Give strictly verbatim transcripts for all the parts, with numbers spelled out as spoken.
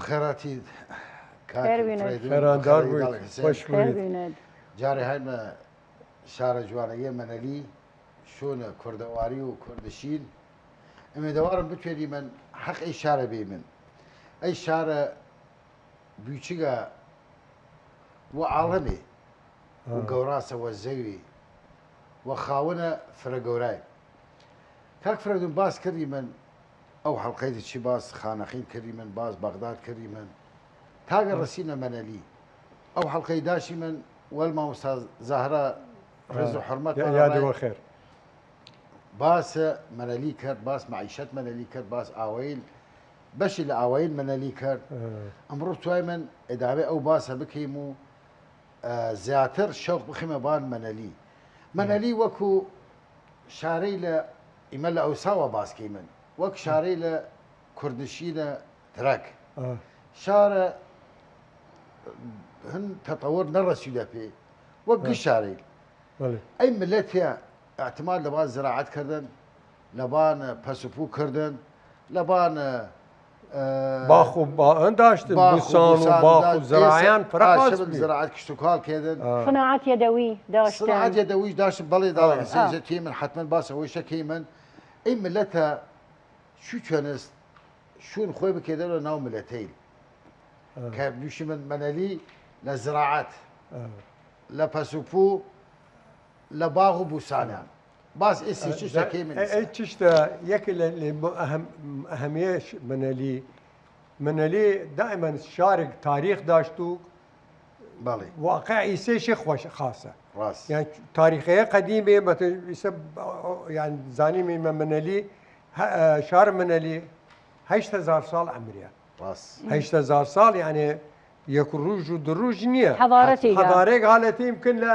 خێراتید کاک خێر بینێد. فرەیدون، خێراندار بووید. خۆش بووید. جارێ هایمە شارە جوانەگێ مەنەلی، شوونە کوردەواری و کوردشین. ئمێدەوارم بتوێنیمن حەق ئەی شارە بیمن. ئەی شارە بویچگە و عاڵەمێ و گەوراسە وە زەوی و خاوەنە فرە گەورای. کاک فرەیدون، باس کردیمن ئەو حەڵقەی چی، باس خانەخین کردیمن، باس بەغداد کردیمن، تاگە رەسینە مەنەلی. ئەو حەڵقەی داشیمن وەل مامۆستا زەهرا، رێز و حرمەت یادی وەخێر. باس مەنەلی کرد، باس معیشەت مەنەلی کرد، باس ئاوەیل، بەشی لە ئاوەیل مەنەلی کرد. ئەمڕۆ توایمن ئەدامەی ئەو باسە بکەیم و زیاتر شەوق بخیمە بان مەنەلی. مەنەلی وەکو شارەی لە ئیمە لە ئەوساوە باس کەیمن، وەک شارەی لە کوردشینە ترەک. شارە هن تەتەور نەڕەسیدە پێ، وەک گشت شارەی. ئەی ملەتە اعتماد لە بان زراعەت کردن، لە بان پەس و پوو کردن، لە بان باخ و بان داشتن، باخ و بوسان و بوسان باخ و داشت، زراعیان فرە خاص بی. زراعەت کشت و کاڵ کردن. صناعت یدوی داشتن. صناعت یدوی داشتن، بەڵێ، داڵێ، زەیزە تیمن، حتماً باس ئەوەی شەکەیمن. ئەی ملەتە چو توەنست شوون خوەی بکێدەرە ناو ملەتەیل. کە نوشیمن مەنەلی لە زراعەت، لە پەس و پوو، لە باغ و بوسانیان. باس ئێسی چشتەکەی من ئەی چشتە یەک لە ئەهمیەش مەنەلی. مەنەلی دائما شارێک تاریخ داشت و بەڵێ واقع ئیسێشی خۆش خاصە. ڕاست. یان تاریخەیە قەدیمێ، مەتە ئیسە، یان زانیمێ مە مەنەلی، شار مەنەلی هەشت هەزار ساڵ ئەمریە. ڕاست. هەشت هەزار ساڵ، یانێ یەک ڕوژ و دو ڕوژ نییە. حەضارەتێگە. حەضارەیگ هالەتی یمکن لە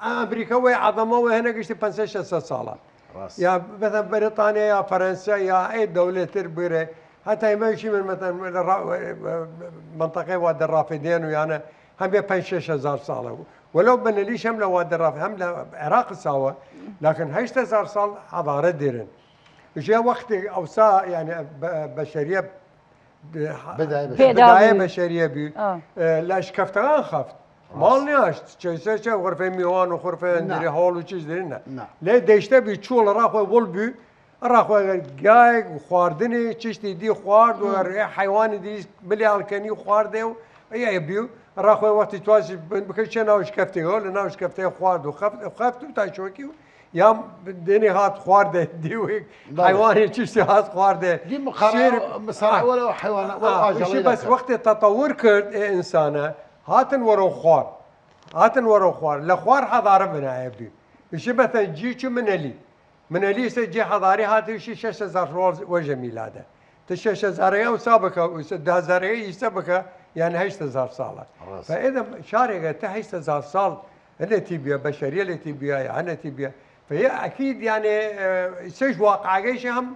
ئەمریکا وەی عەدەمە وەی هەنە گشتی پەنج سەد شەش سەد ساڵە. ڕاست. یا مەسەن بەریتانیا یا فەرەنسا یا ئەی دەولەتر بگرێ، هەتا ئیمەشی من مەسەن لە ڕا-، منطقەی وادە ڕافدێن و یانە هەمێ پەنج شەش هەزار ساڵە. وەلەو بەنەلیش هەم لە وادە ڕاف-، هەم لە عێراق ساوە، لەکن هەشت هەزار ساڵ حەضارەت دێرن. ژێ وەختێک ئەوسا، یانێ بە-، بەشەریە بدایە بەشەریە بی، لە شکەفتەکان خەفت. ماڵ نیاشت، چەیسە چە غرفەی میوان و غرفەی ئەندری هەواڵ و چیز دەرینە. لێ دەیشتە بی، چووڵ ڕاخۆی وڵ بی، ڕاخۆی گایەک خواردنی چشتی دی خوارد و ڕێ حیوانی دی ملی ئەڵکەنی خواردێ و ئەی بی و ڕاخۆی وەختی تواسی بکەی چێ ناو شکەفتێگەوە، لە ناو شکەفتەی خوارد و خەفت، خەفت و تا چۆکی و یا دێنێ هات خواردێ، دیوێک حیوانێ چشتی هات خواردێ. دی مقارنە، شێر، مساوە لەو حیوانە، وەڵ ئاژەڵەی بەس وەختێ تەتەور کرد ئێ ئینسانە، هاتن وەرەو خوار. هاتن وەرەو خوار. لە خوار حەضارە بنایە بی. ئیشی مەسەن جی چو منەلی. منەلی ئیسە جی حەضاری هاتیشی شەش هەزار وەژە میلادە. تە شەش هەزارەگە ئەوسا بکە، ئیسە دە هەزارەگە ئیسە بکە، یان هەشت هەزار ساڵە. ڕاست. فە ئێدە شارێگە تە هەشت هەزار ساڵ هەنێتی بیا، بەشەریە لێتی بیا، یا هەنێتی بیا. فە یە ئەکید، یانێ، ئە، ئیسەش واقعەگەیش هەم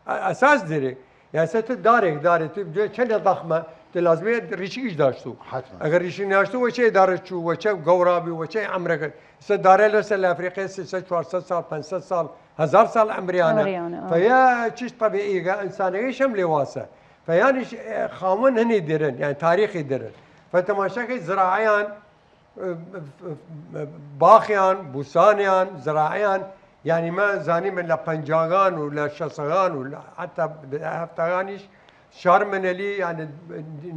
ئە-، ئەساس دەێ. یاسە تو دارێک دارێ، تو دوێ چەنێ دەخمە، تو لازمێ ریشیش داشتو. حتما. ئەگەر ریشی ناشتو، وەچێ دارە چوو، وەچە گەورابی، وەچێ ئەمرەکە. سە دارێ لەسە لە ئەفریقیا سێ سەد، چوار سەد ساڵ، پەنج سەد ساڵ، هەزار ساڵ ئەمریانە. ئەمریانە، ئا. فە یا چیش طبیعیگە، ئینسانەگەیش هەم لێواسە. فە یانیش، ئێ، خاوەن هەنی دەرن، یعنی تاریخی دەرن. فە تەماشاکەی زراعیان، باخیان، بوسانیان، زراعیان، یعنی ما زانیمە لە پەنجاگان و لە شەسەگان و لە حتا هەفتاگانیش شار منەلی، یعنی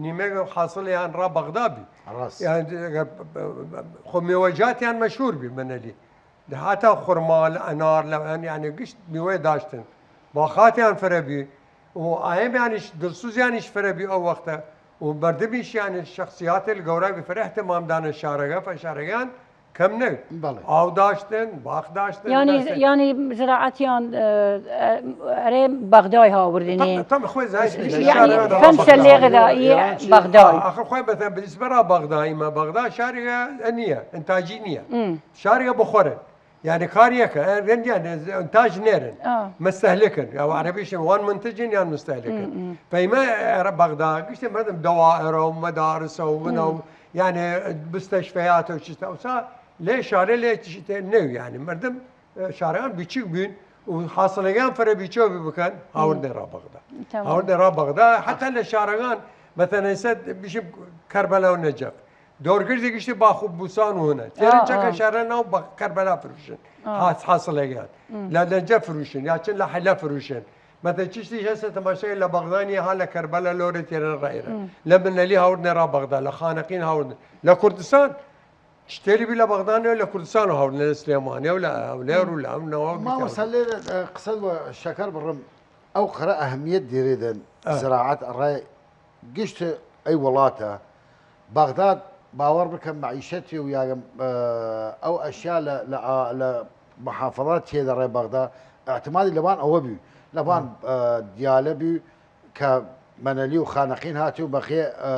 نیمەی حاصلیان را بەغدا بی. ڕاست. یعنی خو میوەجاتیان مەشهور بی منەلی. حتا خورما لە ئەنار لە، یعنی گشت میوەی داشتن. باخاتیان فرە بی. و ئایەمیانیش دڵسوزیانیش فرە بی ئەو وەختە. و مەردمیش، یعنی شەخسیاتێ لە گەورا بی فرە اهتمام دانە شارەگە، فە شارەگەیان کەم نەوی. بەڵێ. ئاو داشتن، باخ داشتن، یانی، داشتن. یانی زراعەتیان، ئە، ئە، ئەرێ بەغدای هاوردنێ. تەم، تەم خوێ زای یعنی شارەگە فەن سەلێغدا یە بەغدای. ئاخر خوێ بەتە بریسبەرا بەغدای، ما بەغدا شارەگە نییە، ئنتاجی نییە. شارەگە بخۆرن. یعنی کار یەکە، ئە، رندیان، ئە، ئنتاج نێرن. مستهلکن. یا عربیش وان منتجین یان مستهلکن. فەیمە، ئە، بەغدا، گشت مردم دەوائرە و مەدارسە و منە و، یعنی مستشفیات و چیزە. ئەوسا لێ شارە لێ چیتە نەو، یعنی مردم، ئە، شارەگان بیچوک بین و حاصلەگان فرە بیچوک بکەن، هاوردێ را بەغدا. تمام. هاوردێ را بەغدا، حتا لە شارەگان مەسەلەن ئیسە بشیم کەربەلا و نەجەف، دەورگردی گشتی باخ و بوسان و هنە تێرن، چەکە شارە ناو بە کەربەلا فروشن، حاس حاصلێگیان لە نەجەف فروشن، یا چن لە حەلە فروشن. مەسەلەن چشتی هەسە تەماشای لە بەغدانی ها لە کەربەلا لۆرە تێرن ڕایرە، لە منەلی هاوردنە را بەغدا، لە خانەقین هاوردن، لە کوردستان شتێلی بی لە بەغدانێ و لە کوردستان هاوردنە، لە سلێمانێ و لە هەولێر و لە ئەم نەوە. مامۆستا لێرە، ئە، قسە وە شەکەر بڕم، ئەو قەرە ئەهمیەت دیرێدن زراعەت ئەڕای گشت ئەی وڵاتە. بەغداد باوەڕ بکەم معیشەتی و یا، ئە، ئەو ئەشیا لە، لە، ئا، لە محافظات تێدە ڕێ بەغدا اعتمادی لەبان ئەوە بی، لەبان، ئە، دیالە بی کە مەنەلی و خانەقین هاتی و بەخێ، ئە،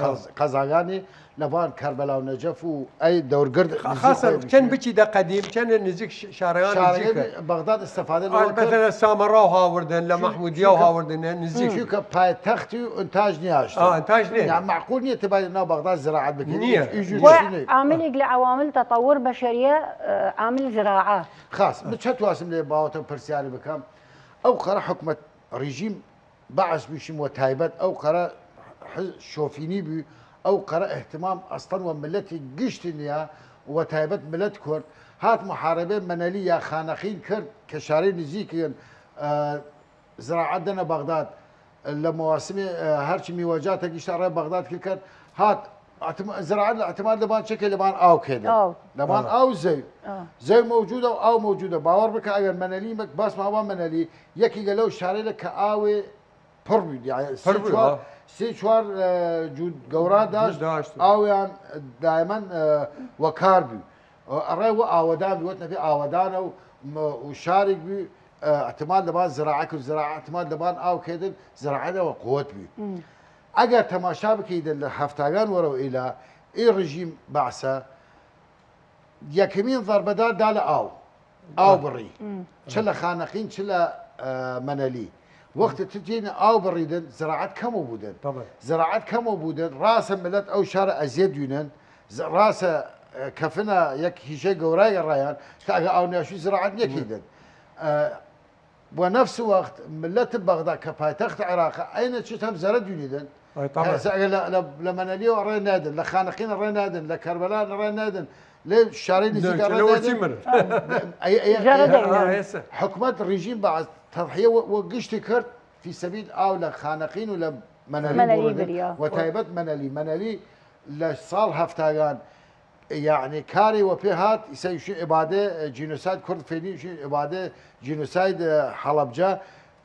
قەز-، قەزاگانی لەبان کەربەلا و نەجەف و ئەی دەورگرد خا-، نزیک خاصە خۆی چەند بچی دە قەدیم، چەند نزیک ش-، شارەوان نزیکە. بەغداد استفادە لە وەرد مەسەلەن سامەڕا و هاوردن، لە چون-، مەحمودیا و چونکە هاوردن، نزیک. چونکە پایتەختی و ئنتاج نیاشتە. ئا، ئنتاج نیە. یعنی معقول نیە تبای ناو بەغداد زراعت بکەی. نیە. ئیجور و شینەی. عاملێک لە عوامل تەتەور بەشەریە، ئە، عامل زراعە. خاص، من چە تواسم لێ باوەتە پرسیاری بکەم. ئەو قەرە حکومەت ڕژیم بەعس بویشم وە تایبەت، ئەو قەرە حز-، شۆفینی بوی، ئەو قەرە اهتمام ئەسڵەن وە ملەتی گشتی نیە، وە تایبەت ملەت کورد. هات محاربێ مەنەلی یا خانەقین کرد کە شارەی نزیکن، ئە، زراعەت دەنە بەغداد، لە مواسمی، ئە، هەرچی میوەجاتە گشتە ڕێ بەغداد کرد کرد، هات ئەتم-، زراعەت لە ئەتماد لەبان چەکێ لەبان ئاو کێدە. ئاو. لەبان ئاو زەوی. زەوی موجودە و ئاو موجودە. باوەڕ بکە ئەگەر مەنەلی مەک باس ماوە مەنەلی یەکی گەلە و شارەیلە کە ئاوێ پڕ بوی، یعنی سی چوار، سی چوار، ئە، جوود گەورا داشت، ئاویان دایمەن، ئە، وەکار بوی. ئەڕێ وە ئاوەدان بوی، وەت نەفی ئاوەدانە و، م-، و شارێک بوی، ئە، ئەتماد لەبان زراعە کرد، زراعە ئەتماد لەبان ئاو کێدن، زراعەدە وە قوت بوی. ئەگەر تەماشا بکەیدن لە هەفتاگان وەرەو ئیلا، ئی ڕژیم بەعسە یەکمین ضربەدار دا لە ئاو. ئاو بڕی. چ لە خانەقین، چ لە، ئە، مەنەلی. وەختە تتین ئاو بڕیدن، زراعەت کەمەو بودن. زراعەت کەمەو بودن، ڕاسە ملەت ئەو شارە ئەزیەت دوینن، ز-، ڕاسە، ئە، کەفنە یەک هیشەی گەورای ڕایان، کە ئەگە ئاو نیاشوی زراعەت نیەکیدن. ئە، وە نەفس وەخت ملەت بەغدا کە پایتەخت عێراقە، ئەینە چت هەم زەرە دوینیدن. ئەگە لە، لە، لە مەنەلیەوە ڕێ نادن، لە خانەقین ڕێ نادن، لە کەربەلا ڕێ نادن، لە شارەی نزیکە ڕێ نادن. ئەی، ئەی، ئەی، حکومەت ڕژیم بەعس تەضحیە وە، وە گشتی کرد فی سەبیل ئاو لە خانەقین و لە مەنەلی بوڕدن. وە تایبەت مەنەلی، مەنەلی لە ساڵ هەفتاگان یەعنی کاری وە پێ هات، ئیسە ئیشی ئبادێ جینۆساید کورد فێنی، ئیشی ئبادێ جینۆساید، ئە، حەڵەبجە،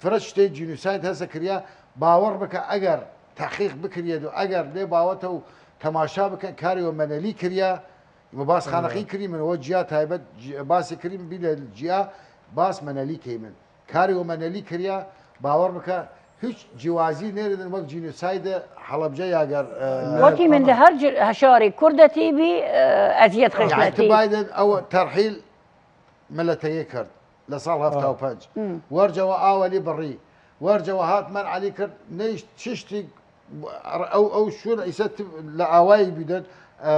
فرە شتێ جینۆساید هەسە کریا. باوەڕ بکە ئەگەر تەحقیق بکریەێد و ئەگەر لێ باوەتە و تەماشا بکەن کاری وە مەنەلی کریا، وە باس خانەقی کری من وە جیا تایبەت جی-، باسی کری من بی لە جیا باس مەنەلی کەی من. کاری وە مەنەلی کریا، باوەڕ بکە هیچ جیوازی نێردن وەک جینۆساید حەڵەبجە یاگەر، ئە، وەکی من لە هەر جر-، هەشاری کوردەتی بی، ئە، ئەزیەت خشنەتی. بایدن ئەو تەرحیل ملەتەگەی کرد لە ساڵ هەفتا و پەنج. وەرجەوە ئاوەلی بڕی، وەرجەوە هات مەنعەلی کرد، نەیشت چشتی ئەو، ئەو شوون ئیسە ت-، لە ئاوایی بیدەن، ئە،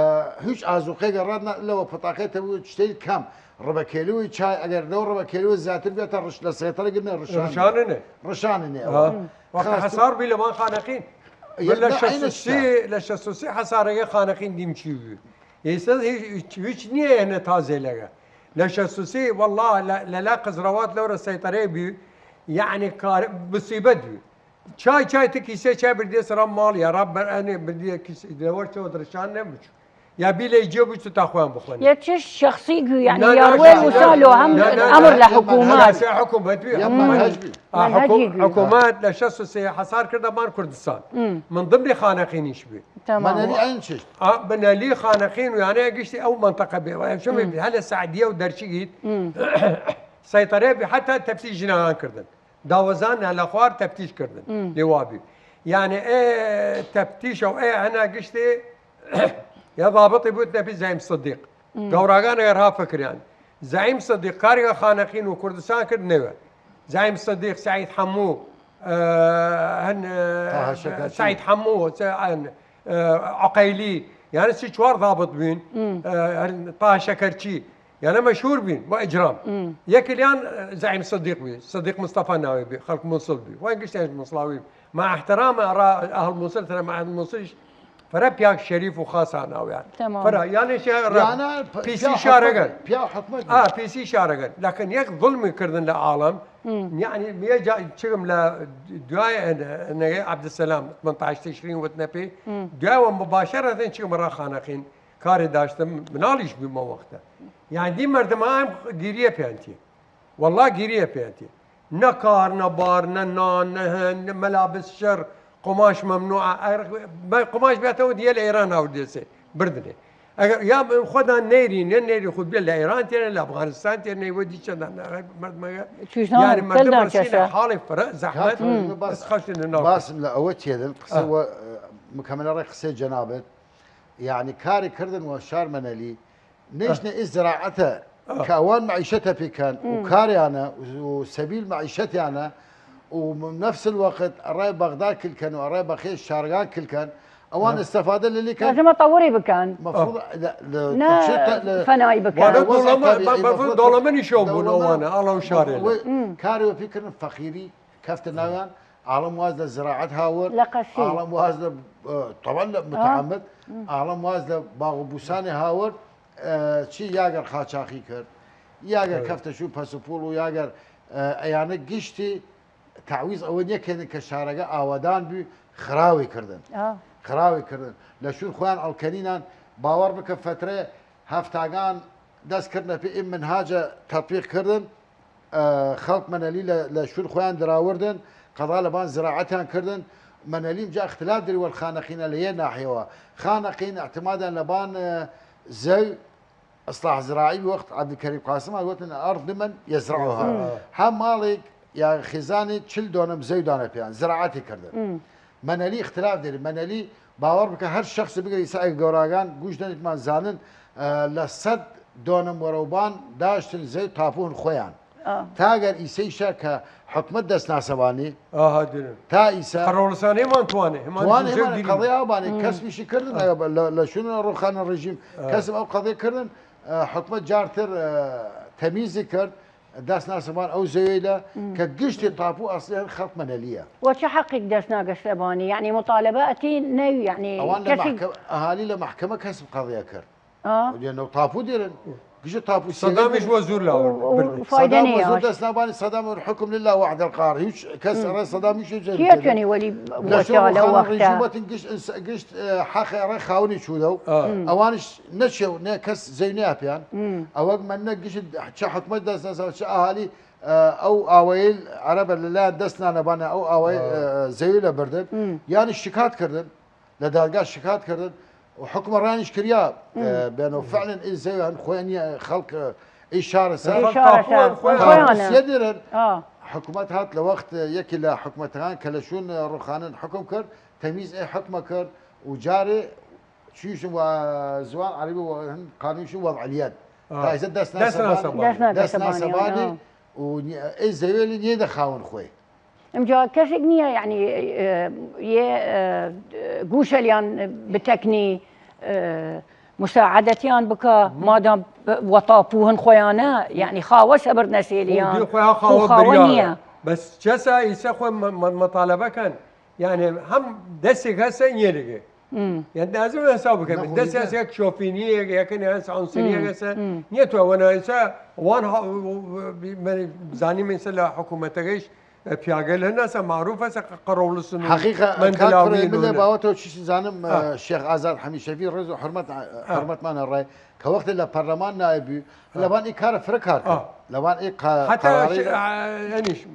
هیچ ئازوقەیگە ڕاد نە لەوە پتاقێتە بوو چتەی کەم. ڕبەکێلوی چای ئەگەر لەو ڕبەکێلوی زیاتر بێتە ڕش لە سێتەرە گرنە ڕشانە. ڕشانە نێ. ڕشانە نێ ئەوە. وەختە خاص حەسار بی لەمان خانەقین. یە لە نە شەست و سێ، ئینستا. لە شەست و سێ حەسارەگە خانەقین دیم چی بوو. ئێستا هیچ، هیچ، هیچ نییە هێنە تازێلەگە. لە شەست و سێ، والله، لە، لە لا قزرەوات لەورە سەیطەرەی بی، یعنی کار، مصیبەت بی. چای، چای تکی سێ چای بردیە سەرا ماڵ، یا ڕاب بەر ئەنێ بردیە کیسە، لەوەر چەوە درشان نەبوو. یا بی لە جێ بوو تا خۆیان بخۆن. یە چش شخصی گوی، یعنی، نا، نا، یاروێ نا، موسا نا، لۆ هەم نا، نا، ئەمر نا، لە نا، حکوومەت. نا، نا، حکوومەت بی. یا ئەم مەنهەج بی. ئا، مەنهەجی حکوم-، گوی. حکوومەت لە شەست و سێ حەسار کردە مان کوردستان. من ضمنی خانەقینیش بی. تمام. مەنەلی ئەین چشت. ئا، مەنەلی خانەقین و یانەیە گشتی ئەو منطقە بێ. و ئەم شەمە بی. هەلە سعدیە و دەرچگیت. سەیطەرە بی حتی تەفتی ژنان کردن. داوەزان نە لە خوار تەفتیش کردن. لێ وابی. یعنی ئێ تەفتیشە و ئێ هەنا گشتێ یا ضابطی بوت نەبی زەیم سدیق. گەوراگان ئەگەر ها فکریان. زەیم سدیق کارێکە خانەقین و کوردستان کرد نەوە. زەیم سدیق، سعید حەموو، ئە، هەن، ئە، تاها شەکەرچی. سعید حەموو، سە-، هەن، ئە، عقەیلی. یعنی سی چوار ضابط بوین. ئە، هەن تاها شەکەرچی. یانە مەشهور بین وە ئجرام. یەکلیان زەعیم سدیق بی، سدیق مستەفا ناوی بی، خەڵک موسڵ بی، وای گشتیان موسڵاوی بی. مع احترام ئەرا ئەهل موسڵ، ترە مع اهل موسڵیش فرە پیاک شەریف و خاصا ناویان. فرە یانە شیان ئەرا پیسی شارەگەن. ئا پیسی شارەگەن، لەکن یەک ظلمی کردن لە عاڵەم. یعنی یە جا چگم لە دوای نەگەی عەبدسەلام، تمنتاش تشرین وتنە پی، دوای وە مباشرەتن چگم ئەرا خانەقین کارێ داشتم، مناڵیش بیم ئەو وەختە. یعنی دی مردم ئایم گیریە پیانتی. والله گیریە پیانتی. نە کار، نە بار، نە نان، نە هن، نە ملابس شەر، قماش ممنوع. قماش بیاتەوە دیە لە ئێران هاوردێسێ، بردنێ. ئەگەر یا خۆدان نەیرین، نە نەیری خود بێ لە ئێران تێنە، لە ئەفغانستان تێنە، وە دی چەندان مردمەگە. یعنی مردم رسینە حاڵێ فرە زەحمەت، بەس خەشتن ناو. باسم لە ئەوە تێدن، قسە وە مکەمەلە ڕێ قسەی جەنابەت. یعنی کاری کردن وە شار مەنەلی، نەیشنە ئی زراعەتە کە ئەوان معیشەتە پیکەن و کاریانە و سەبیل معیشەتیانە و نفس الوقت ئەڕای بەغداد کلکەن و ئەڕای بەخێ شارگان کلکەن، ئەوان استفادە لە لیکەن. لازم تەوری بکەن. مفروض لە- لە- لە- فەنایی بکەن. وانە دەوڵەمە- بەفر دەوڵەمەنی شەو بوون ئەوانە ئاڵا و شارێ. کاری وە پیکردن فەقیری کەفتە ناویان. عاڵم واز لە زراعەت هاورد، لە قەسی. عاڵم واز لە، ئە، طبعا لە متعمد، عاڵم واز لە باغ و بوسانێ هاورد، ئە، چی یاگەر قاچاخی کرد، یاگەر کەفتە شوون پەس و پوڵ و یاگەر، ئە، ئەیانە گشتی تعویز ئەوە نیەکەن کە شارەگە ئاوادان بی، خراوی کردن. خراوی کردن. لە شوون خویان ئەڵکەنینان، باوەڕ بکە فترە هەفتاگان دەست کردنە پی ئی منهاجە تەطبیق کردن. ئە، خەڵک مەنەلی لە، لە شوون خویان دراوردن، قەضا لەبان زراعەتیان کردن. مەنەلیم جا اختلاف دری وەل خانەقینە لە یە ناحیەوە. خانەقین اعتمادیان لەبان، ئە، زەوی اصلاح زراعی وەخت عبدالکریم قاسم وتن ارض من یزرعها. هەم ماڵێک یا خیزانی چل دۆنم زەوی دانە پیان زراعەتی کردن. مەنەلی اختلاف دری. مەنەلی باوەڕ بکە هەر شخص بگەری سەعی گەوراگان گوش دەنیتمان زانن، ئە، لە سەد دۆنم وەرەوبان داشتن زەوی تاپوون خویان. تاگەر ئیسەیشە کە حکومت دەست ناسەبانی. ئاها، درن. تا ئیسە قەرەوڵسانەیمان توانێ، هەمان توانێ، هەمان قەضیە ئەوبانێ، کەس میشی کردن، ئەگە بە-، لە، لە شوون ڕوخانە ڕژیم، کەس ئەو قەضیە کردن، ئە، حکومت جارتر، ئە، تەمیزی کرد، دەست ناسەبان ئەو زەویلە کە گشتی تاپوو ئەسڵی هەر خەڵک مەنەلیە. وە چ حەقیک دەست ناگەشتەبانی؟ یعنی مطالبە ئەتی نەوی، یعنی ئەوان لە کەسی مەحکەمە، ئەهالی لە مەحکەمە کەس قەضیە کرد. ئا. و دیەن نەو تاپوو دیرن. گشت تاپوو سەدامیش وە زوور لاوە. و، و بردن. فایدە سەدام وە نیە زوور ئاش. دەست نابانی سەدام وە حکم لله وحد القهار. هیچ کەس ئەڕێ سەدامیش هیچ چیە توێنی وەلی لە شوون وەتیا لە وەختە؟ ڕژیمەتن گشت ئینس-، گشت، ئە، حەق ئەڕێ خاونی چوودە و ئەوانش نەچێ و نە کەس زەوی نیاپیان. ئەوەگ مەنە گشت چە حکومەت دەست نەسا، چە ئاهالی، ئە، ئەو ئاوەیل عەرەبە لەلایەن دەست نانەبانە ئەو ئاوەی، ئە، زەوی لە بردن. یانی شکات کردن. لە دادگا شکات کردن و حکومە ڕانیش کریا، ئە، بێنە و فعلا ئی زەویان خوێنی خەڵک، ئە، ئی شارە سەر. ئی شارە سەر. خوێنە. سێ دیرن. ئا. حکومەت هات لە وەخت یەکی لە حکومەتەکان کە لە شوون ڕوخانن حکم کرد، تەمیز ئێ حکمە کرد و جارێ چویشن وە زوان عەربی وە هەن قانونیشن وەضعیت. تا ئیسە دەست ناسەبانی. دەست ناسەبانی. دەست ناسەبانی، ئا. و نی-، ئێ زەوێلی نیە دە خاون خوی. ئمجا کەسیک نیە، یعنی، ئێ، یە، ئێ، گوشەلیان بتەکنی، ئێ، مساعدەتیان بکا، مادام وە تاپوو هن خویانە، یعنی، خاوە سەبر نەسێلیان. خو خاوە نیە. بەس چەسا ئیسە خو مە-، مە-، مەتالەبە کەن. یعنی، هەم دەسێک هەسە یەرگێ. یعنی، لازم هەسا بکەن. دەس هەسە یەک شۆفینیەک، یەکن هەس عنصریەک هەسە. نیە تو وەنا ئیسە وان ها-، زانیم ئیسە لە حکومەتەگەیش پیاگە لە ناسە معروف هەسە قەڕەوڵسن و حقیقە، مەندلاوین و بلێ باوەتەوە چیش زانم، ئە، شێخ ئازاد حەمیشەفی ڕێز و حرمەت، حرمەتمانە ڕای کە وەختێ لە پەرلەمان نایبی، لەوان ئی کارە فرە کار کرد. لەوان ئی قا-، حتی قەراری ش-، ئە، ئەنیش، ئە،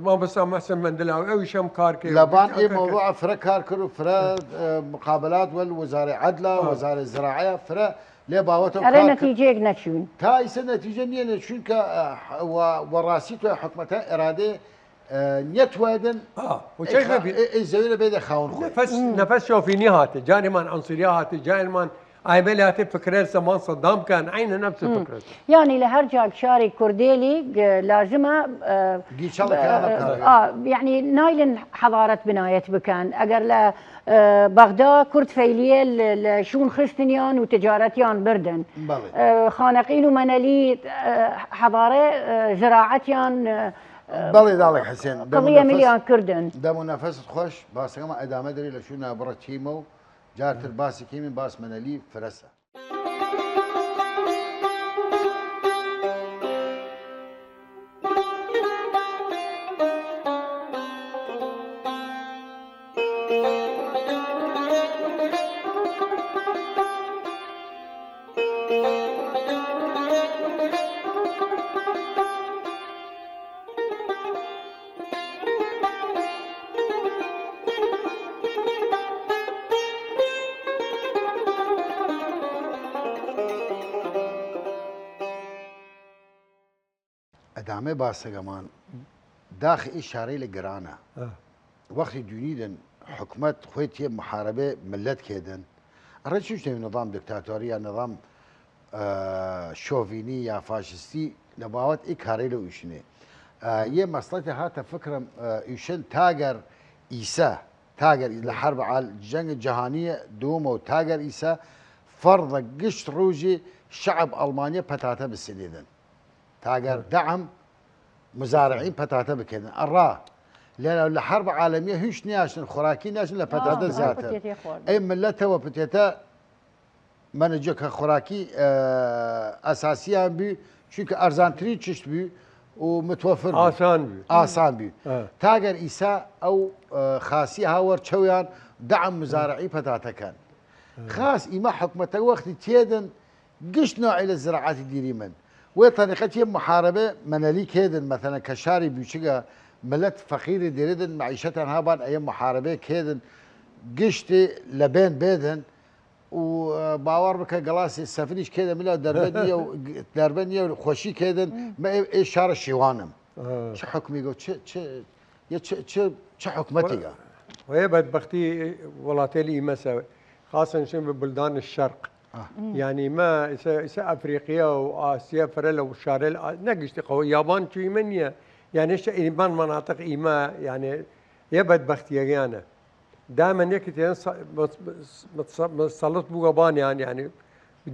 مامۆستا محسن مەندلاوی، ئەویش هەم کار کرد. لەوان ئی مەوضوع فرە کار کرد و فرە، ئە، مقابلات وەل وەزارەی عەدلا، وەزارەی زراعە، فرە لێ باوەتەوە ئەرێ کار کرد. نەتیجەیەک نەچوین. تا ئیسە نەتیجە نیە لێ، چونکە، ئە، وە، وە ڕاستی توی حکومەتە ئێرادێ، ئە، نیەتوایدن ئە، و ئەی چەی خا-، خەبی؟ ئەی، ئەی زەوی لە بێدە خاون خوی. نەفەس، نەفەس شۆفینی هاتێ. جارێمان عنصریە هاتێ، جارێمان ئایمە لاتێ فکرەر زەمان سەدام کەن، عەینە نەفس فکرەر. یانی لە هەر جاگ شاری کوردێلی، گ-، لازمە، ئە، گیچەڵە کەیانە ئە، کارێ. ئا، یعنی نایلن حەضارەت بنایەت بکەن. ئەگەر لە، ئە، بەغدا کورد فەیلیە لە، لە شوون خستنیان و تجارەتیان بردن. بەڵێ. ئە، خانەقین و مەنەلی، ئە، حەضارە، ئە، زراعەتیان، ئە، بەڵێ، داڵێک حسێن، دەم و قڵیە نەفەس، ملیان کردن. دەم و نەفەست خۆش، باسەکەمە ئەدامە دەری لە شوون نابڕە چیمە و جارتر باسی کەیمن، باس مەنەلی فرەسە. ئەدامەێ باسەگەمان داخ ئی شارەیلە گرانە. ئە. وەختی دوینیدن حکومەت خوەی تیە محاربەێ مللەت کێدن، ئەڕێ چوش نەوی نظام دکتاتۆری یا نظام، ئە، شۆڤینی یا فاشستی لە باوەت ئی کارەیلە ئویشنێ. ئە، یە مەسڵەتێ هاتە فکرم، ئە، ئویشن تاگەر ئیسە، تاگەر ئیسە لە حرب عال-، جەنگ جەهانی دوومە و تاگەر ئیسە فەرضە گشت رووژی شعب ئەڵمانیە پەتاتە بسنێدن. تاگەر دەعم مزارعین پەتاتە بکەێدن. ئەڕا لە، لە حرب عالمیە هیچ نیاشتن، خوراکی نیاشتن لە پەتاتە زیاتر. ئەی ملەتەوە پتێتە منجە کە خوراکی، ئە، ئەساسیان بی، چونکە ئەرزانترین چشت بی و متوفر بی. ئاسان بی. ئاسان بی. ئە. تاگەر ئیسا ئەو، ئە، خاسی هاوەر چەویان دەعم مزارعی پەتاتەکەن. ئە. خاس ئیمە حکومەتە وەختی تێدن گشت نوعی لە زراعەتی دیریمن. وێ تەریقەت یە محاربە مەنەلی کێدن، مەسەلەن کە شاری بوچگە ملەت فەقیری دێریدن، معیشەتان هابان ئەیە محاربە کێدن، گشتی لە بێن بێدن و، ئە، باوەڕ بکە گەڵاسی سەفریش کێدە ملا دەربە نیە و دەربە نیە و خوەشی کێدن، مە ئێ، ئێ شارە شیوانم. ئە. چ حکمی گەو، چ، چ، یە چ، چ، چ حکومەتی گە؟ وە یە بەدبەختی وڵاتێلی ئیمەسە، خاصن شن بە بلدان شەرق. ئە. یعنی ما ئیسە، ئیسە ئەفریقیا و ئاسیا فرە لە شارێل ئا-، نەگشتی قەوە یابان چویمە نیە. یعنی شە ئیمان مناطق ئیمە، یعنی یە بەدبەختیەگەیانە. دامن یەکی تێن سە-، مس-، مس-، مس-، مس-، سەڵت بووە بانیان، یعنی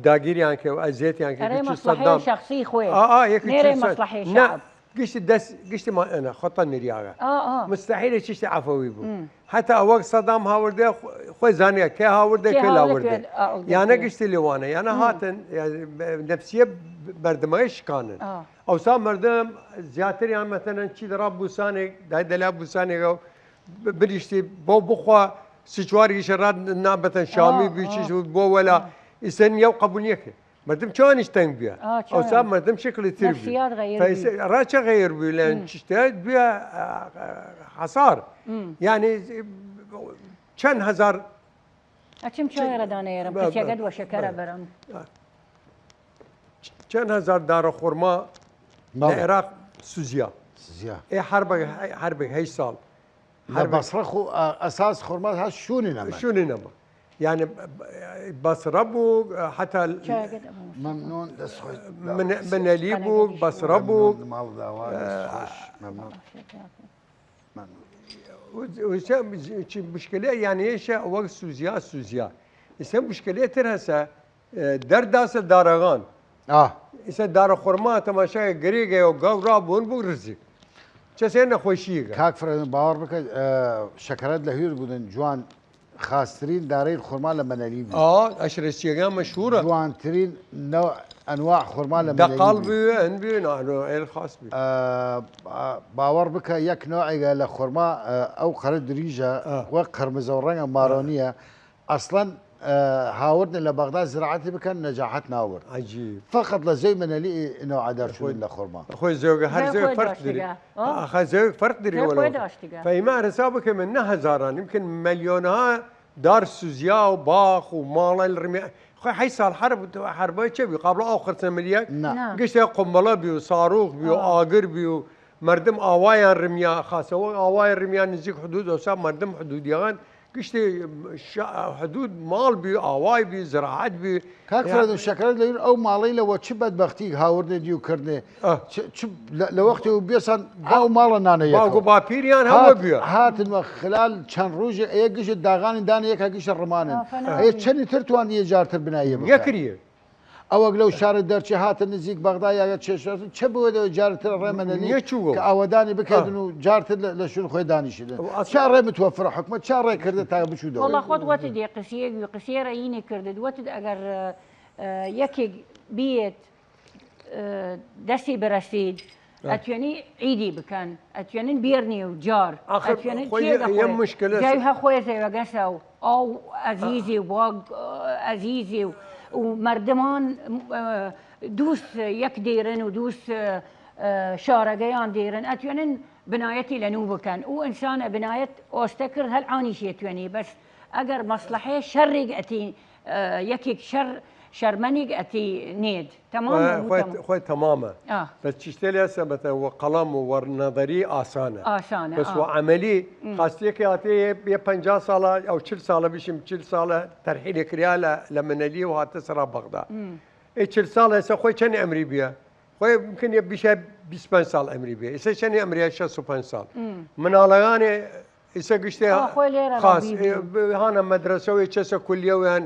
داگیریان کە و ئەزیەتیان کە ئەرێ گشتی مەسلحەی سەدام. شەخسی خوێ. ئا، ئا، یەکی نێرێ چی سە-، مەسلحەی نە، شعب. گشتی دەس، گشتی ما ئەنە، خۆتە نریاگە. ئا، ئا. مستحیلە چشتی عەفەوی بوو. م. حتی ئەوەک سەدام هاوردە خو-، خوێ زانیە کێ هاوردە، کێ کێ هاوردە، لاوردە. کێ، ئا، ئەو یانە دەکرد. گشتی لێوانە، یانە م. هاتن، یعنی، نەفسیە بەردمای شکانن. ئا. ئەوسا مردم زیاتر یان مەتەنەن چی دەڕا بوسانێک، دای دەلا بوسانێک ئەو ب-، بریشتی بۆ بخوا سچواری ئیشە ڕاد نابەتەن شامی ئا، بی ئا. چیش بۆ وەلا ئا. ئیسە نیە و قبول نیە کە. مردم چوانیش تەنگ بیا. ئا، چوان. ئەوسا مردم شکلی تر بی. نەفسیات غەیر فەیس-، بی. ڕا چە غەیر بی لەن م. چشتە بیا، ئا، ئا، حەسار. م. یعنی چەند هەزار ئەچم چای ڕەدانەیەرم، ب-، ب-، کچێگەت وە شەکەرە بەرم. چەند هەزار دارە خورما لە بەڵێ. عێراق سوزیا. سوزیا. ئێ حربە، حربە هەشت ساڵ. لە حربە بەسڕە خو-، ئە-، ئەساس خورما هەر شوونی نەما. شوونی نەما. یعنی، بەسڕە بوو، حتا چایەگەت ئەمە. مەمنون، دەست خۆش. من-، منەلی بوو، بەسڕە بوو. مەمنون، ماڵ داوا، دەست خۆش. مەمنون. مەمنون. و، و چە، چ مشکلە، یعنی، ئێشە وەک سوزیا، سوزیا. ئیسە مشکلە تر هەسە، ئە، دەرداسە دارەغان. ئا. ئیسە دارە خورما تەماشای گرێگە و گەورا بوون بوو رزیک. چەسێ نەخۆشیگە. کاک فرەدن، باوەڕ بکە، ئە، شەکەرەت لە هویر بودن، جوان خاسترین دارەیل خورما لە مەنەلی بی. ئا، ئەشرەسیەگە مەشهورە. جوانترین نەوع، ئەنواع خورما لە مەنەلی دەقاڵ بی. بی، ئەن بی، نانۆ، ئێل خاص بی. ئە، با-، باوەڕ بکە یەک نوعێگە لە خورما، ئە، ئەو قەرە دریژە، ئە. وەک قرمزە و ڕەنگە مارۆنیە. ئەسڵەن، ئە، هاوردن لە بەغداد زراعەتی بکەن، نەجاحەت ناورد. عەجیب. فقط لە زەوی مەنەلی نوع دەرچوون لە خورما. خۆی زەوگە هەر زەوی فەرق دری. ئەخە زەوی فەرق دری وەلەو. فەیما حساب بکەمن نە هەزاران، یمکن مەلیۆنها دار سوزیا و باخ و ماڵەیل رمیا. خۆی حەیت ساڵ حرب، حربای چە بی؟ قابل ئاو خرچە ملیەک؟ نا. گشتە قمبڵە بی و ساروخ بی و ئاگر بی و مردم ئاوایان رمیا، خاسەوە ئاوای رمیا نزیک حدود، ئەوسا مردم حدودیان گشتی حدود ماڵ بی، ئاوای بی، زراعەت بی. کاک فرەدن، شەکرەت لەویر ئەو ماڵەیلە وە چ بەدبەختیگ هاوردنێ دیو کردنێ؟ ئە. چ، چ لە، لە وەختی و بێسان ئەو ماڵە نانە یەکەو. باوگ و باپیریان هەوە هات، بیا. هاتن وە خلال چەن رووژێ ئەیە گشت داغانی دانە یەکا گشت ڕمانن. ئەیە چەنی تر توان یە جارتر بنایە بکە؟ یەکریە. ئەوەگ لەو شارە دەرچێ هاتن نزیک بەغدا یا چێشتر چە بوەێدەوە جارتر ڕێمەنەلی نیە چوو. کە ئاوەدانی بکەدن و جارتر لە، لە شوون خوێ دانیشیدن. ئەو ئەسڵ چا ڕێ متوفرە حکومەت چا ڕێ کردە تا بچوودەوە؟ وەڵا خۆت وەتد یە قسیەگ وی قسیە رەینێ کردد وەتد ئەگەر، ئە، ئە، یەکێگ بیێت، ئە، دەستی برەسید، ئەتوێنی عیدی بکەن، ئەتوێنن بیەرنێ و جار، ئەتوێنن یە مشکلە جای هە خوێ زەوەگەسە و ئاو ئەزیزی و باگ، ئە، ئەزیزی و، و مەردمان، ئە، دووس یەک دێرن و دووس، ئە، ئە، شارەگەیان دێرن، ئەتوێنن بنایەتی لە نوو بکەن. ئو ئنسانە بنایەت ئۆستە کرد هەل عانیش یەتوێنی، بەس ئەگەر مەسڵەحەیە شەڕیگ ئەتی، ئە، یەکێگ شەر، شەرمەنیگ ئەتی نێد. تەمام خوێ، بوو، خوێ، تەمام. خوێ تەمامە. ئا. بەس چشتێ لێ سەبەتە وە قەڵەم و وە نەظەری ئاسانە. ئاسانە، بەس ئا. وە عەمەلی م. خاستیەکی هاتێ یە، یە پەنجا ساڵە، ئەو چل ساڵە بشیم، چل ساڵە تەرحیلێ کریا لە، لە منەلی و هاتە سەرا بەغدا. م. ئێ چل ساڵە ئێسە خوێ چەنی ئەمری بیە؟ خوێ ممکن یە بیشە بیست پەنج ساڵ ئەمری بیە. ئێسە چەنی ئەمریە؟ شەست و پەنج ساڵ. م. مناڵەگانێ ئیسە گشتێ ئا، خوێ لێرە خاس، ڕابی بی. ئێ، ب-، هانە مەدرسە و چەسە کولیە و یان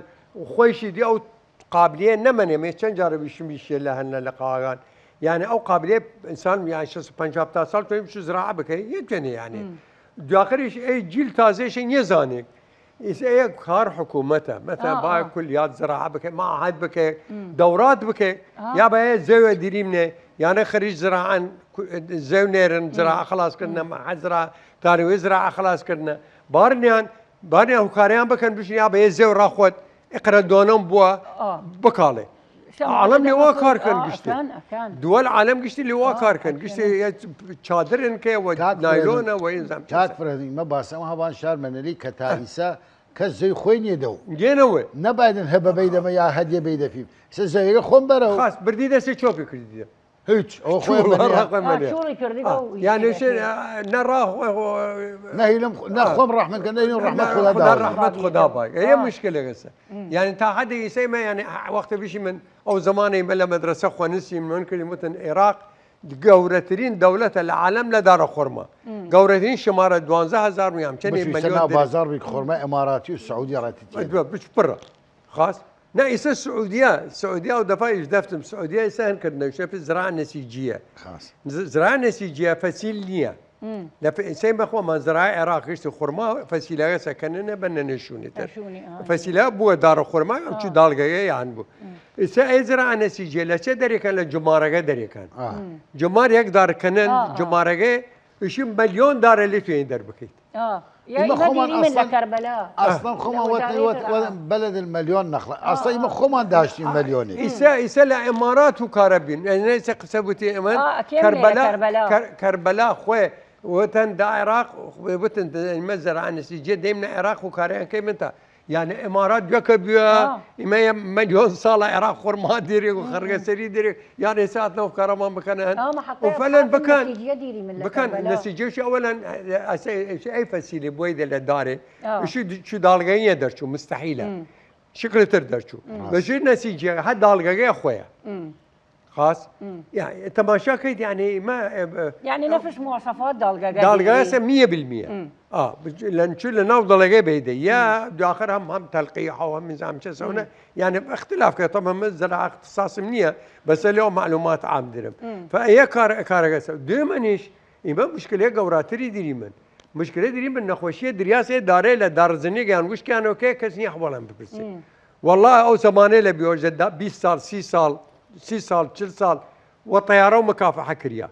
خویشی دی ئەو قابلیە نەمەنێ. مێ چەند جارە بیشم بیشێ لە هەنە لە قاگان. یعنی ئەو قابلیە ئینسان یان شەست و پەنج هەفتا ساڵ توی بشو زراعە بکەی، یەتوێنێ یعنی. م. دواخریش ئەی جیل تازێشی نیەزانێ. ئیسە ئەیە کار حکومەتە. مەسەلەن ئا، با ئا. کولیات زراعە بکەی، معهد بکەی، م. دەورات بکەی، ئا. یا بەیە زەوێ دیریمنێ، یانە خەریج زراعەن، کو-، زەو نێرن، م. زراعە خلاص کردنە، م. معهد زراعە، تانوێ زراعە خلاص کردنە. بارنیان، بارنیان هوکاریان بکەن، بشن یا بەیە زەو ڕاخوت، ئقرە دۆنم بووە، ئا. بکاڵێ. عالم لێوا کار کەن گشتی. ئەکان، ئەکان. دووەل عالم گشتی لێوا ئا، کار کەن. ئەکان. گشتی یە چادرن کە وە کاک نایلۆنە فرەدین، وە ئینزام کاک فرەدین، مە باسە ئەم هەوان شار مەنەلی کە تا ئیسە کەس زەوی خوەی نیەدەو. گێنەوە. نەبایدن هە بەبەی دەمە یا هەدیە بەی دەفیم. سە زەویگە خۆم بەرەو. خاس، بردی دەستی چۆپی کردی. هیچ، ئەو خوەی وڵا مەنە. ڕاخوەی مەنە. شوڕی کردی ئا، ئەو یعنی ئیشی شێ، ئا، نە ڕاخ-، نە خۆم ڕەحمەت کەن، نە ڕەحمەت خدا نە داوی. ڕەحمەت خدا باگ. ئەیە ئا. مشکلە گەسە. م. یعنی تا حد ئیسە ئیمە، یعنی، وەختە بشی من، ئەو زمانە ئیمە لە مەدرسە خوەنسیم، من کردیم وتن عێراق گەورەترین دەولەتە لە عالم لە دارە خورما. م. گەورەترین شمارە دوانزە هەزار میام، چەنێ بچ ئیسە ملیۆن ناو دری-، بازار بی خورما ئماراتی و سعودی ڕەتی تیەێ. بچ پڕە. خاس؟ نە، ئیسە سعودیە، سعودیە و دەفا ئیش دەفتم، سعودیە ئیسە هەن کردنە، شەفی زراعە نسیجیە. خاس. ز-، زراعە نسیجیە فەسیل نییە. م. لە ف-، ئیسەی مەخوە مەنزەرای عێراق گشت خورما فەسیلەگە سەکننە بە نەنەشونی تر. نەشونی، ئا. فەسیلە بووە دارە خورما، ئەم چو ئا. داڵگەگە یان بوو. م. ئیسە ئەی زراعە نسیجیە لە چە دەرێکە؟ لە جمارەگە دەرێکن. ئا. م. جمار یەک دارکەنن، ئا، ئا. جمارەگە ئیشی مەلیۆن دارە لێ توێن دەربکەیت. ئا. یا ئیمە ئیمە خۆمان دیریمن لە ئەسڵەن، کەربەلا. ئەسڵەن خۆمان ئا. وەتن، وەت-، وەتن بەلەد المەلیۆن نەخڵە. ئا، ئەسڵەن ئیمە ئا. خۆمان داشتین مەلیۆنی. ئیسە، ئیسە لە ئمارات و کارە بین. یعنی ئیسە قسە بوتی ئمە ئا، ئەکێم لێ کەربەلا، کەربەلا. کەر-، کەربەلا خوێ وەتن دا عێراق، وەتن دا ئیمە زراعە نسیجیە دەیمنە عێراق و کارەیان کەی من تا یانە ئمارات گوێکە بووە، ئا. ئیمە یە مەلیۆن ساڵە عێراق خورما دێرێ و خەرگە سەری دێرێ، یان ئێسە هاتنە و کارەمان بکەنە هەن. ئا، مە حەقە و فەلەن ئەفراد بکەن، نەتیجە دیری من لە بکەن، کەربەلا. نەتیجەش ئەوەلەن، ئەسە، ئەی فەسیلی بووی دە لە دارێ. ئا. ئشی د-، چو داڵگەیە دەرچوو، مستحیلە. م. شکلتر دەرچوو. م. بەشی نەتیجە، هە داڵگەگەی خوەیە. م. خاص؟ م. یعنی، تەماشا کەیت، یعنی، ما، ئێ، ب-، یعنی، نەفس مواصفات داڵگەگە داڵگە دیری. ئەسە میە بالمیە. م. ئا، بج-، لەن چو لە ناو دەڵگەی بەیدە. یا م. دواخر هەم، هەم تەلقیح و هەم نظام چە سەونە. م. یعنی، اختلاف کە طبعا من زراعە اختصاصم نییە، بەس لێو معلومات عام درم. م. فە ئەیە کار، کارەگە سە. دوێمەنیش، ئیمە مشکلەیە گەوراتری دیری من. مشکلە دیری من نەخۆشیە دریاسێ دارێ لە دارزنیگ یان وشکیانەوە کە کەس نییە حواڵان بپرسێ. م. والله ئەو زەمانەی لە بیۆژە دا، بیست ساڵ، سی ساڵ، سی ساڵ، چل ساڵ، وە تەیارە و مکافحە کریا.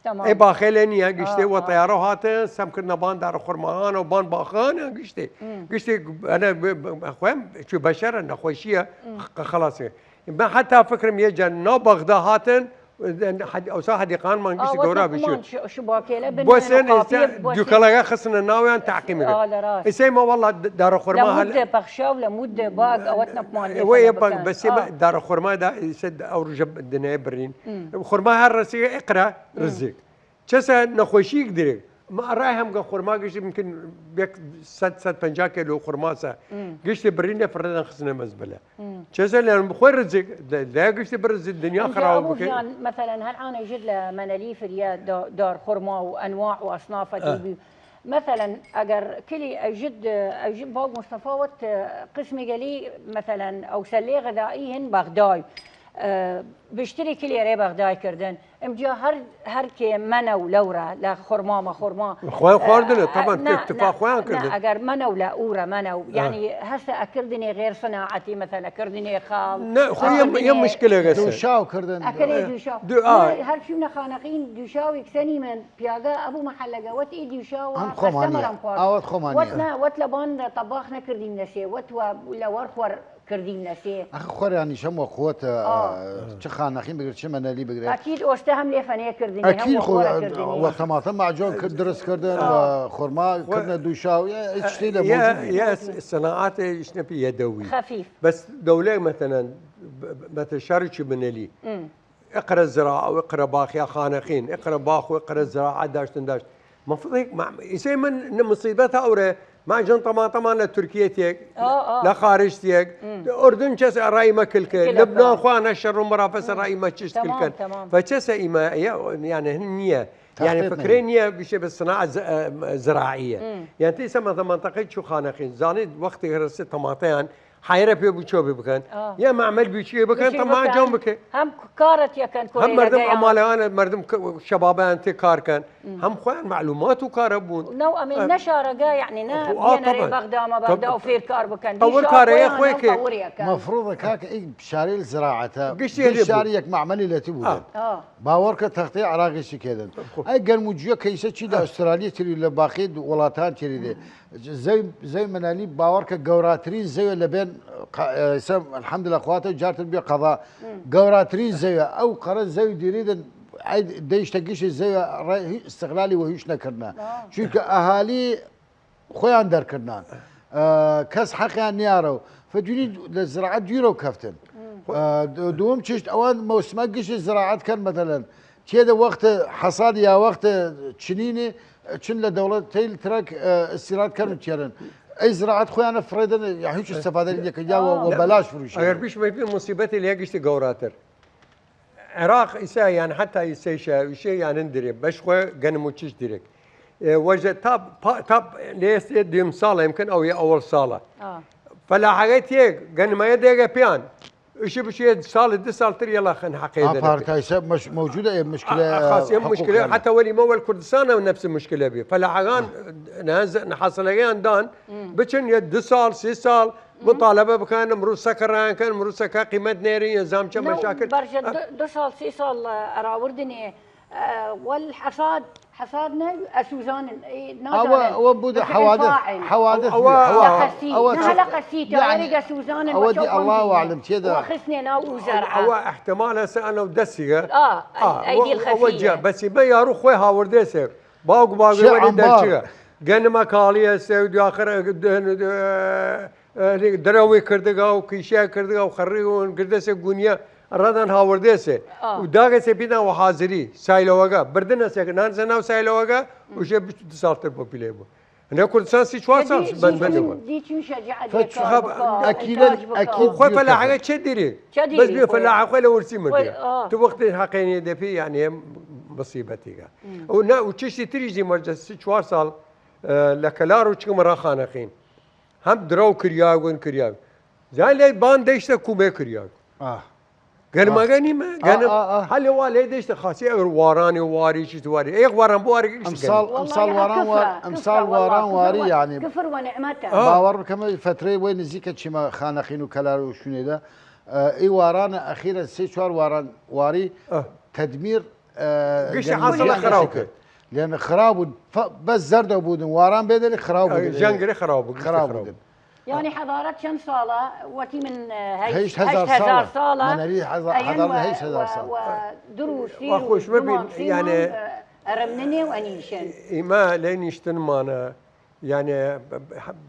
تەمام. ئەی باخەیلە نییە، گشتێ ئا، وە ئا. تەیارە هاتن، سەم کردنە بان دارە خورماهانە و بان باخانە، گشتێ. م. گشتێ، ئەنە، ب-، ب-، خوێم، چو بەشەرە، نەخۆشیە، م. خ-، خلاص. من حتا فکرم یە جا ناو بەغدا هاتن، حد-، ئەوسا حدیقانمان گشت ئا، گەورا وەتن بشوون. خمان ش-، شباکێلە بنێن و بۆ سێن قاپیە ئێستا بۆ سێن. دوکەڵەگە خستنە ناویان تعقیم ئا، لە راست. ئیسەی ما والله د-، دارە لە خورما هەل-، مودە پەخشاو لە مودە باگ ئەوەت نەپمان لێ وە یە پەنە بەگ بکەن. بەسێ ئا. بە دارە خورما دا ئیسە د-، ئەو ڕژە دنێ برین. م. خورما هەر ڕسیگە ئقرا م. ڕزیک. چەسە نەخۆشیک درێک. ما رای هم گە خورما گشتی ممکن یک صد، صد پنجاه کیلو خورماسە. گشتی برینە فڕێدن خستنە مەزبەلە. چەسە لەن بخۆی رزق، لە گشتی بر رزق دنیا خراوە بکە. مثلا هەر ئانە ژد لە مەنەلی فریا دار خورما و ئەنواع و ئەصنافەتی بی. مثلا ئەگەر کلی ئەژد ئەژد باگ مستەفا وەت قسمی گەلی مثلا ئەو سەلێ غذایی هن بەغدای بشتری کلی ئەرێ بەغدای کردن. ئمجا هەر هەر کێ مەنەو لەورە لە خورما مە خورما. خوەیان خواردنە، تەبان اکتفا خوەیان کردن. ئەگەر مەنەو لە ئورە مەنەو یانی هەسە ئەکردنێ غێر سناعەتی، مەسەلەن ئەکردنێ خاڵ. نە خو یە مشکلە گەسە. دوشاو کردن. ئەکەرێ دوشاو. هەر چوونە خانەقین دوشاوی کسەنی من پیاگە ئەبوو مەحەلەگە وەت ئی دوشاوە. ئەم خۆمانیە. ئەوەت خۆمانیە. وەت نە وەت لە بان تەباخ نەکردیم نەسێ وەت وە لە وەر خوەر کردیم نەسێ. ئەخە خوەریانیش هەم وە قوەتە. چ خانەخین بگر چ مەنەلی بگرێ. ئەکید ئۆستە هەم لێ فەنێ کردنی هەم وە خوەرە کردنی. وە تەماتە ماجۆن کرد درس کردن وە خورما کردنە دوشاو ئیچ شتی لە موجود بی. یە سناعاتێ ئیشنە پی یەدەوی. خەفیف. بەس دەولەک مەتەنەن مەتە شاری چی بنەلی. ئقرە زراعە و ئقرە باخیا خانەخین ئقرە باخ و ئقرە زراعە داشتن داشت. مفروض هیک ئیسەی من نە مصیبەت ئەورە ماجن طماطمان لە تورکیە تێک لە خارج تێک. ئوردن چەس ئەڕای مە کلکە لبنان خوانە شەڕ و مەرافەسە ڕای مە چشت کلکەن. فچەسە ئیمە یانە هن نییە. یانە فکرێ نییە بشێ بە صناعە زراعیە. یان تیسە مەتە منطقەی چو خانەخین زانیت وەختی هەرسێ طماطەیان حەیرە پێ بوو چۆ بکەن یا مەعمەل بووچیێ بکەن تەما جۆن بکە. هەم کارەت یەکەن هەم مردم ئەمالەوانە مردم شەبابیان تێ کارکەن هەم خۆیان معلومات و کارە بوون. نەو ئەمێ نەشارەگە یعنی نە بەغدامە بەغدا و فێر کار بکەن تەور کارەیە خۆی کە. مەفروضە کاکە ئیگ شارەیل زراعەتە گشتی شاری یەک مەعمەلی لەتی بوون. باوەڕکە تەختەی عراقیشی کێدن. ئەی گەرم و جویە کەیسە چی لە ئوسترالی تری لە باقی وڵاتان تری دێ. زەوی زەوی مەنالی باوەڕکە گەوراترین زەویە لەبێن ئسە الحمدللە خواتە جارتر بێ قەضا. گەوراترین زەویە ئەو قەرە زەوی دیریدن. دەیشتە گشتی زەویە ڕێ استقلالی وە هیچ نەکردنە. چونکە ئەهالی خۆیان دەرکردنان کەس حەقیان نیارە و فەجوری لە زراعەت دویرەو کەفتن. دووەم چشت ئەوان مەوسمە گشتی زراعەت کەن مەتەلەن تێدە وەختە حەساد یا وەختە چنینێ چن لە دەوڵەت تەیل ترەک ئستیراد کەن و تێرن ئەی زراعەت خۆیانە فڕێدەن یا هیچ استفادە لێکە یا وە بەلاش فروش. ئەگەر بیش مەیبی مصیبەتی لێ گشتی گەوراتر. عراق ئیسە یان حەتا ئیسەیشە وشێ یانن درێ بەش خوێ گەنم و چش درێک. وەژە تا تا لێستێ دوێم ساڵە ئەمکن ئەو یە ئەوەڵ ساڵە. فەلاحەگەی تێک گەنمەیە دێگە پیان ئشی بشێ ساڵ دە ساڵ تر یەڵا خەن حەقێ دەرێ. پارتایسە مەش مەوجودە ئێ مشکلە. ئەخاس یە مشکلە حەتا وەلی مەوەل کوردستانە نەفس مشکلە بی فەلاحەگان نەهەز نەحاسلەگەیان دان بچن یە دە ساڵ سی ساڵ مطالبە بکەن مروسەکە ڕایان کەن مروسەکە قیمەت نێرن یە زامچە مەشاکل. بەرژە دە ساڵ سی ساڵ ئەراوردنێ وەل حەساد حەساد نە ئەسوزانن ئەوە ئەوە بوودە حەوادث حەوادث ئەوە ئەوە ئەوە دی ئەڵا وەعلم تێدا خستنێ ناو ئوزەر ئەوە ئەحتمال هەسە ئەنەو دەسیگە ئەوە جیا بەسی بە یاڕوو خوێ هاوردێسێ باوگ باوگێ وەلی دەرچگە گەنمە کاڵیە سێ و دواخر دەرەوەی کردگا و کیشیا کردگا و خەڕی و گردەسێ گونیە ڕەدەن هاوردێسێ و داگەسێ پیدا و حازری سایلەوەگە بردنەسێک نانسە ناو سایلەوەگە وشێ بیست و دو ساڵتر بۆ پیلێ بوو. هەنێ کوردستان سی چوار ساڵ بەند بەندەوە. خۆ فەلاحەکە چێ دیری بەس بێ فەلاحە خۆی لە ورسی مردە. تو وەختی حەقێنێ دەپی یانێ مصیبەتیگە ئەو نا و چشتی تریش دی مەرجە سی چوار ساڵ لە کەلار و چکم ڕاخانەخین هەم درەو کریاگون کریاگ زان لەی بان دەیشتە کومێ کریاگ. گەرمەگە نیمە گەنم هەلێ وا لێ دەیشتە خاسی ئەگەر وارانێ واریشی تواری ئێ واران بوارێک ئەمساڵ ئەمساڵ واران وار ئەمساڵ واران واری یانی کفر وە نعمەتە. باوەڕ بکەمە فترەی وەی نزیکە چیمە خانەخین و کەلار و شوونێدە ئی وارانە ئەخیرە سێ چوار واران واری تەدمیر گشتی حاصلە خراو کرد. لێنە خراو بوون بەس زەردە بوودن واران بێدەێ خراو بوو ژەنگرە خراو بوو خراو بوودن. یانی حەزارەت چەند ساڵە وەتی من هەیشت هەزار ساڵە مەنەوی حەزارەت هەیشت هەزار ساڵ. دروو سیر و دومان سیمان ئەرەمننێ و ئەنیشن. ئیمە لەی نیشتنمانە یانێ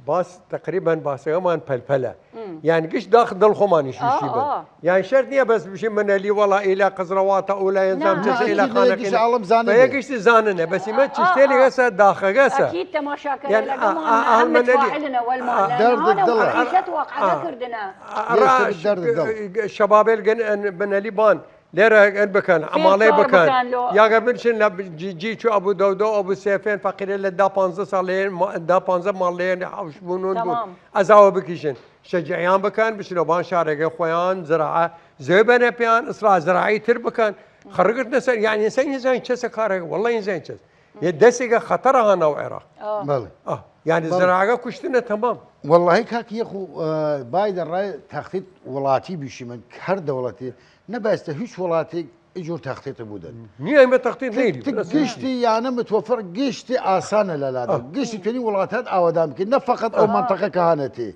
باس تەقریبەن باسەگەمان پەلپەلە. یان گشت داخ دڵ خۆمانیش ویشی بن. یان شەرت نییە بەس بشی منەلی وەڵا ئیلا قزڕەواتە ئولا یەنزام چەش ئیلا خانەقینە. بەیە گشت زاننە بەس ئیمە چشتێلی گەسە داخەگەسە. یان ئەهل منەلی دەرد دڵە. شەبابێل گەن منەلی بان لێرە ئەن بکەن، ئەماڵەی بکەن. یاگە بنشن لە جی چو ئەبو دەودە ئەبو سێفێن فەقیرێ لە دا پانزە ساڵێ دا پانزە ماڵێ حوش بوون بوون. ئەزاوە بکیشن شەجعیان بکەن بچنەوە بان شارەگە خۆیان زراعە زێ بەنە پێیان ئسرا زراعی تر بکەن. خەڕگرت نەسەر یعنی سەی نزانین چەسە کارەگە وەڵڵە نزانین چەس یە دەسێگە خەتەرە هاناو عێراق. بەڵێ. ئاه، یعنی بەڵێ. زراعەگە کوشتنە تەمام. وەڵڵاهی کاک یەخو، ئە، بای دەڕای تەخطیط وڵاتی بیشی من هەر دەوڵەتی نەبایستە هیچ وڵاتێک ئیجور تەخطیط بودن. نییە ئمە تەخطیط ت- نەیری، ت- بەس گشتی یانە متوفر گشتی ئاسانە لە لادا. گشتی توێنی وڵاتات ئاوادان بکەی نە فقط ئەو منطقە کە هانەتی.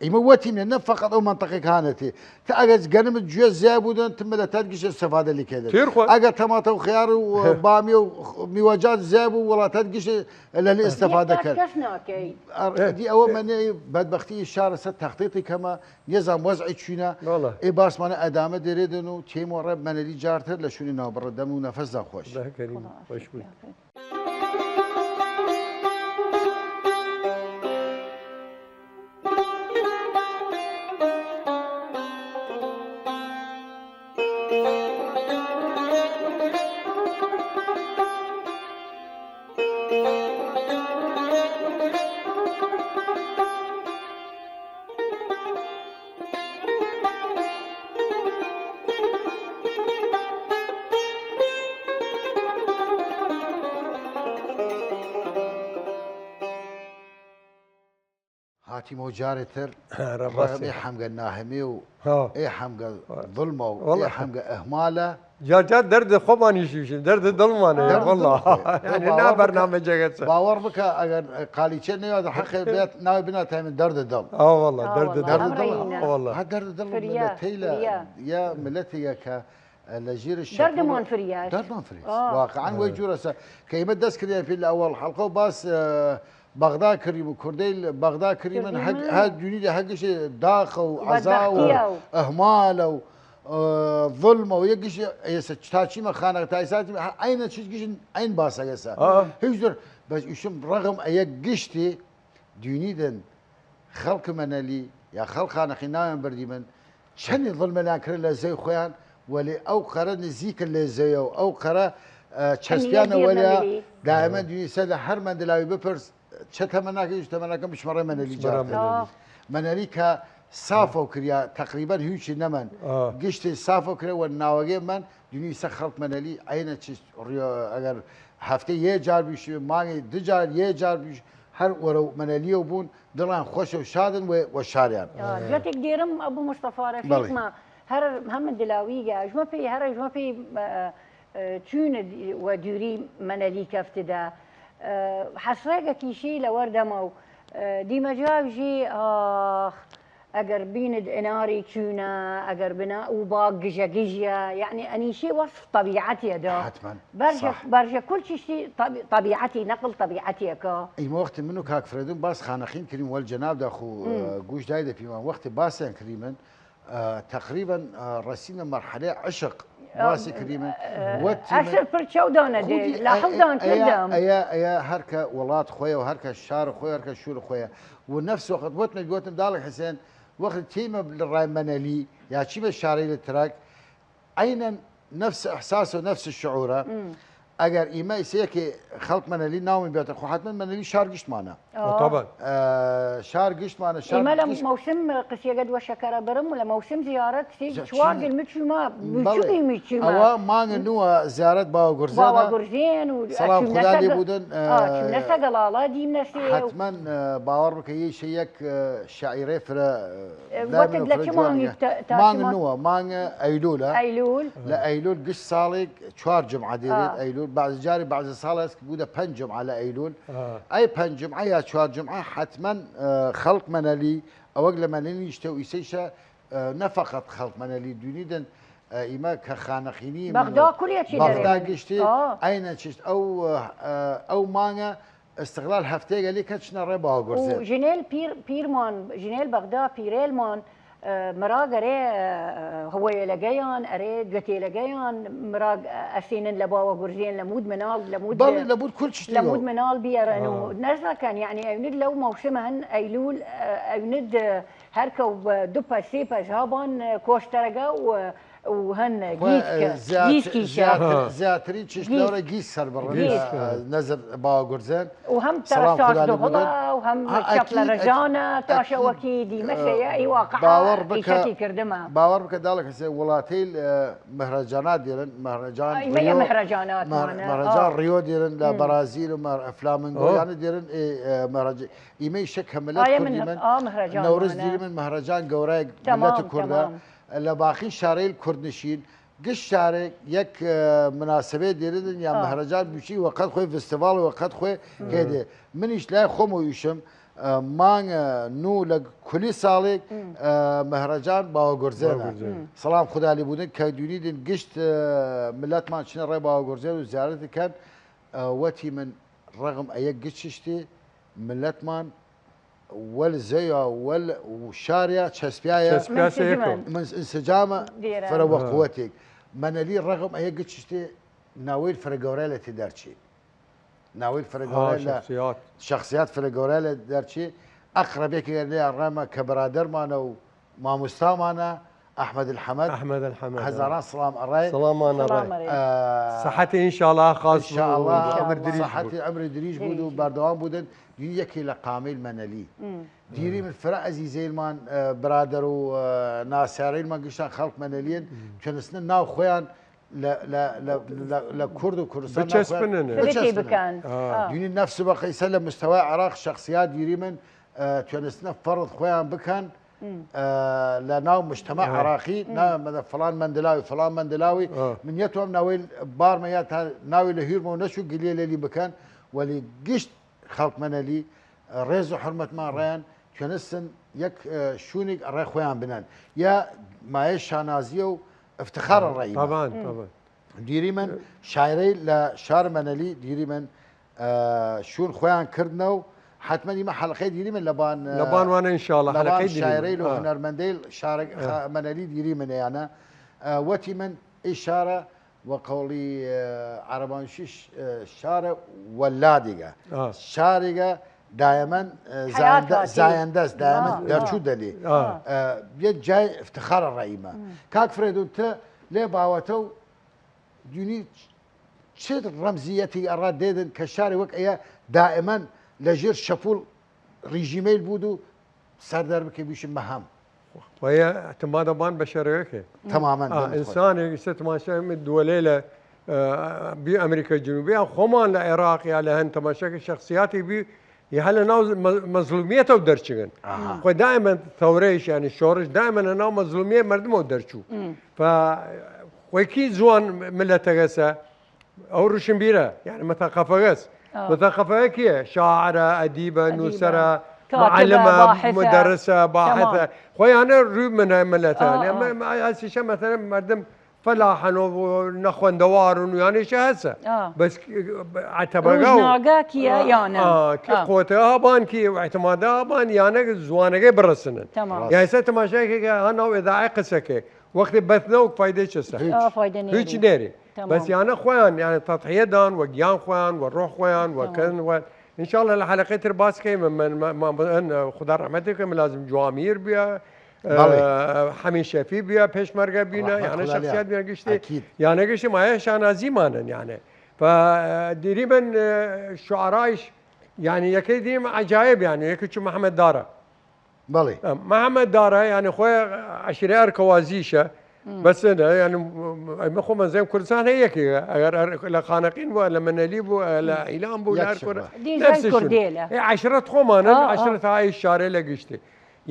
ئیمە وەتیمێ نە فقط ئەو منطقە کە هانەتی. تا ئەگەر گەنمت جوێ زیای بودن تمە لە تات گشت استفادە لکەێت. تێر خۆ. ئەگەر تەماتە و خیار و بامی و میوەجات زیای بوو وڵاتات گشت لە لێ استفادە کرد. کەس ناکەی. ئەڕ- دی ئەوە مەنێ بەدبختی شارە سە تەخطیطی کەمە. نێزان وەزعی چوینە. ئێ باسمانە ئەدامە دێرێدن و تێمۆڕێ مەنەلی جارتر لە شوونی ناوبڕە دەم و نەفەسدا خۆش. خۆش بووی. هاتیمەو جارێ تر ڕەبەسێ. ڕەبەسێ حەمگە ناهەمێ و ئێ حەمگە ظلمە و ئێ حەمگە ئەهمالە. جار جار دەردە خۆمانیش ویشین دەردە دڵمانە. وەڵا یعنی نا بەرنامە جێگەچە. باوەڕ بکە ئەگەر قالیچێ نەیوادە حەقێ بێت ناوی بناتایمە دەردە دڵ. ئا وەڵا دەردە دڵ. دەردە دڵ. وەڵا. ها دەردە دڵ ملەتەیلە یا ملەتێگە کە لە ژیر دەردمان فریاش. دەردمان فریاش. واقعا وەی جورەسە کە ئیمە دەست کردیان پی لە ئەوەڵ حەڵقە و باس ئە، بەغدا کردیم و کوردەی بەغدا کردیمن هەر دونی لە هەگشێ داخە و عەزا و ئەهمالە و ئە، ظلمە و یەگشێ ئێسە تا چیمە خانە تا ئیسا ئەینە چیز گشن ئەین باسەگەسە هیچ زۆر بەس ئیشم ڕەغم ئەیە گشتی دینیدن خەڵک مەنەلی یا خەڵک خانەقی ناویان بردیمن چەنی ظلمەیان کرد لە زەوی خۆیان وەلی ئەو قەرە نزیکن لە زەویە و ئەو قەرە ئە، چەسپیانە وەلیا دائما دینی سەر لە هەر مەندلاوی بپرس چە تەمەناکە هیچ تەمەناکە بچمەڕێ مەنەلی جارتر مەنەلی کە سافەو کریا تەقریبەن هیچی نەمەن گشتی سافەو کرێ وە ناوەگەی من دونی سە خەڵک مەنەلی ئەینە چ ئەگەر هەفتەی یە جار بیش مانگی دو جار یە جار بیش هەر وەرە مەنەلیەو بوون دڵان خۆشە و شادن وە شاریان. جەتێک دێرم ئەبوو مستەفا ڕەفیقمە هەر هەمە دلاویگە ژمە پێی هەرە ژمە پێی چوینە وە دووری مەنەلی کەفتدە حەسرێگە کیشی لە وەردەمە و دیمەجاوژی ئاخ ئەگەر بیند ئناری چوونە ئەگەر بنا و با گژە گژە یعنی ئەنیشی وەصف طبیعەتیە دا بەرژە کل چشتی طبیعەتی نەقل طبیعەتیەکە. ئیمە وەختی من و کاک فرەدون باس خانەخین کریم وەل جەناب داخو گوش دای دەپیمان وەختی باسیان کریمن تەقریبەن ڕەسینە مەرحەلەی عشق باسی کریمن وەت ئەسر پر چەودانە دێ لە حەڵدان کردم ئەیا ئەیا هەرکە وڵات خۆیە و هەرکە شار خۆی هەرکە شور خۆیە و نەفس وەخت وەتمە گوتم داڵی حسێن وەخت تیمە لە ڕای مەنەلی یا چیمە شارەی لە تراک عینەن نەفس ئەحساس و نەفس شعورە ئەگەر ئیمە ئیسەیەکێ خەڵک مەنەلی ناومی بێتە خۆ حتمەن مەنەلی شار گشتمانە طبعا شار گشتمانە شار ئیمە لە گشت مەوسم قسیەگەت وە شەکەرە برم لە مەوسم زیارەت سی چوار گل مچوما بچوی مچوما ئەوە مانگە نوە زیارەت باوە گورزێنە باوە گورزێن و سلام خدا لی بودن چونە سەگەڵاڵا دیم نەسی حتمەن باوەڕ بکە یەیشە یەک شاعیرێ فرە وەتت لە چ مانگی مانگ نووە مانگ ئەیلولە ئەیلول لە ئەیلول گشت ساڵێک چوار جمعە دێرێت ئەیلول بعض جاری بعض ساڵ هەست بوودە پنج جمعە لە ئەیلول ئەی پنج جمعە یا چوار جمعە حتمەن خەڵک مەنەلی ئەوەک لە مەنەلی نیشتە و ئیسەیشە نە فەقەت خەڵک مەنەلی دونیدن ئیمە کە خانەخینی بەغدا کلیەکی بەغدا گشتی ئەینە چشت ئەو ئەو مانگە ئستقلال هەفتەیگە لێ کەن چنە ڕێ باوەگورزێن. و ژنێل پیر، پیرمان، ژنێل بەغدا پیرێلمان، ئە، مراگ ئەرێ، ئە، هوەیەلەگەیان، ئەرێ دوێتێلەگەیان، مراگ ئەسینن لە باوەگورزێن، لە مود مناڵ، لە مود، بەڵێ، لە مود کل چشتی لە مود مناڵ بیەرن و نەزەکەن، یعنی، ئەونید لەو مەوسمە هەن ئەیلول، ئە، ئەونید، ئە، هەرکەو بە دو پەس، سێ پەس هابان، ئە، کۆشتەرەگە و، و هەن گیسکە، گیسکیشە. زیاترین چشت لەورە گیس سەر بڕن، گیس. ئە، نەزر باوەگورزێن. و هەم تەرەساس دهڵە و هەم چەپلە رەژانە، تاشە وەکی دیمەسەیە، ئی واقعە ئیشەتی کردمە. باوەڕ بکە داڵە کەسێ وڵاتەیل، ئە، مەهرەجانا دیرن، مەهرەجان ڕیۆ، مەهرەجان ڕیۆ دیرن لە بەرازیل و مەهر-، فلامنگۆ، یانە دیرن، ئێ، ئە، مەهرەج-، ئیمە ئیشە کە ملەت کوردیمن، نەورز دیریمن، مەهرەجان گەورایگ ملەت کوردە، لە باقی شارەیل کوردنشین، گشت شارێگ یەک، ئە، مناسبەێ دیرن یا مەهرەجان بچی وەقەت خوەی، فستیڤاڵ وەقەت خوەی کەێدێ. منیش لای خوەم و ئیشم، ئە، مانگ، ئە، نوو لە کولی ساڵێگ، ئە، مەهرەجان باوەگورزێنە. سەڵام خودالی بودن کە دوینیدن گشت، ئە، ملەتمان چنە ڕێ باوەگورزێن و زیارەت کەن، ئە، وەتی من ڕەغم ئەیە گشت چشتی ملەتمان وەل زەیا وەل شاریا چەسپیایە. من انسجامە فرە وە قوەتێگ. مەنەلی ڕەغم ئەیە گشت چشتێ ناوەیل فرە گەورای لە تی دەرچی. ناوەیل فرە گەورای لە شەخسیات فرە گەورای لە دەرچی. ئەقرەبێکی لێ ڕەمە کە برادەرمانە و ماموستامانە، ئەحمەد الحەمەد. ئەحمەد الحەمەد، ئە. هەزاران سڵام ئەڕای. سڵامان ئەڕای. ئە، سەحەتی ئینشاڵڵا خاس بوود. ئینشاڵڵا. ئەمر دریژ بوود. سەحەتی ئەمر دریژ بوود و بەردەوام بوودن. دین یەکی لە قامەیل مەنەلی. دیری من فرە ئەزیزەیلمان، ئە، برادەر و، ئە، ناسیارەیلمان گشتان خەڵک مەنەلیەن، توێنستنە ناو خوەیان لە، لە، لە، لە، لە کورد و کوردستان ناو خوەیان بچەسپنن. بچەسپنن. دینی نەفس و بەقەیسە لە مستەوای عراق شەخسیات دیری من، ئە، توێنستنە فەرض خوەیان بکەن، ئە، لە ناو مجتەمەع عراقی، نا مەدە فڵان مەندلاوی، فڵان مەندلاوی. من یەتوام ناوەی بارمە یا تا ناوی لە هیرمە و نەچوو گلیە لەلی بکەن، وەلی گشت خەڵک مەنەلی، ئە، ڕێز و حرمەتمان ڕەیان، توێنستن یەک، ئە، شوونیگ ئەڕێ خوەیان بنەن. یا مایە شانازیە و ئفتخارە ڕەیمە. طبعاً، طبعاً. دیری من شاعرەیل لە شار مەنەلی، دیری من، ئە، شوون خوەیان کردنە و حتمەن ئیمە حەلقەی دیری من لەبان، ئە، لەبان وانە ئینشاڵڵا، لەبان حەلقەی دیری من. شاعرەیل و هونەرمەندەیل شارە، ئە، مەنەلی دیری منەیانە. ئە، وەتی من ئی شارە وە قەوڵی، ئە، عەرەبانشی ش-، ئە، شارە وەلادیگە. شاریگە دایەمەن، ئە، زایەندە-، زایەندەس، دایەمەن دەرچوو دەلی. ئە، یە جای ئفتخارە ڕەیمە. کاک فرێدون، تە لێ باوەتە و دونی چ ڕەمزیەتی ئەڕا دێدن کە شارێ وەک ئەیە دائمەن لە ژێر شەپوڵ ڕیژیمەیل بود و سەردەر بکە بیشم مەهەم. وەیە اعتمادە بان بەشەرەکە. تەمامەن، ئا، ئینسانێک ئیسە تماشا من دووەلەیلە، ئە، بی ئەمریکای جنوبی، یا خۆمان لە عێراق یا لە هەن تەماشاکە شەخسیاتی بی، یا هەلە ناو مە-، مەزلومیەتە و دەرچگن. خۆ دائمەن تەورەیش، یعنی شۆڕش دائمەن ناو مەزلومیە مردمە و دەرچوو. فا خۆیکی زوان ملەتەگەسە، ئەو روشنبیرە، یعنی متەقەفەگەس. متەقەفەگە کیە؟ شاعرە، ئەدیبە، نووسەرە، معلمە، مدەرسە، باحثە. خۆیانە روی منە ملەتان. ئەسیشە مەسەلەن مردم فەلاحەن و نەخوەندەوارن و یانیشە هەسە. بەس عەتەبەگە و روژناگە کیە یانە؟ ئا، کی قوتە هەبان کی و اعتمادە هەبان یانە زوانەگەی بڕسنن. یا ئیسە تماشایکە هەناو ئێداعە قسەکە. وەختی بەس نەوک فایدەی چەسە؟ هیچ. ئا، فایدە نێری. هیچ نێری. تەمام. بەس یانە خوەیان، یانە تەضحیە دان وە گیان خوەیان، وە ڕۆح خوەیان، وە کەن، وە انشاءاللە لە حەلەقەی تر باس کەیم. من، من، من، من، خودا ڕەحمەتی کە من لازم جوامیر بیا، ئە، حەمید شەفی بیا، پێشمەرگە بینە، یانە شەخسیات بینە گشتی. یانە گشتی مایە شانازیمانن یانە. فا، ئە، دیری من، ئە، شعرایش، یعنی یەکەی دیم عجایب یعنی، یەکی چو محمد دارە. بەڵێ. ئە، محمد دارە، یعنی خۆی عەشیرە ئەرکەوازیشە. بەس نە، یعنی، ئەمە خۆ مەزەم کوردستان هەیە یەکی، ئەگەر ئەر-، لە خانەقین بوو، لە مەنەلی بوو، لە ئیلام بوو، لە هەر کورە. نفس شون. ئێ، عەشرەت خۆمانن، ئا، ئا. عەشرەت ها ئەی شارێ لە گشتی.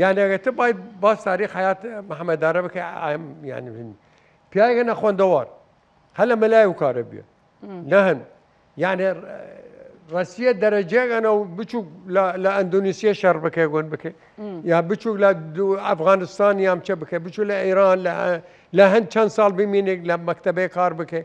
یعنی ئەگەر تە باید باس تاریخ حیات محمد دارە بکە، ئەم، یعنی، پیاگە نەخوەندەوار. هەلە مەلای و کارە بیە. نەهن. یعنی، ڕەسیە دەرەجەگەنە و بچووک لە، لە ئەندونیسیە شەڕ بکە، گون بکە. یا بچووک لە دو-، ئەفغانستان یام چە بکە، بچووک لە ئیران، لە، لە هەند چەند ساڵ بمینێک لە مەکتەبێ کار بکە.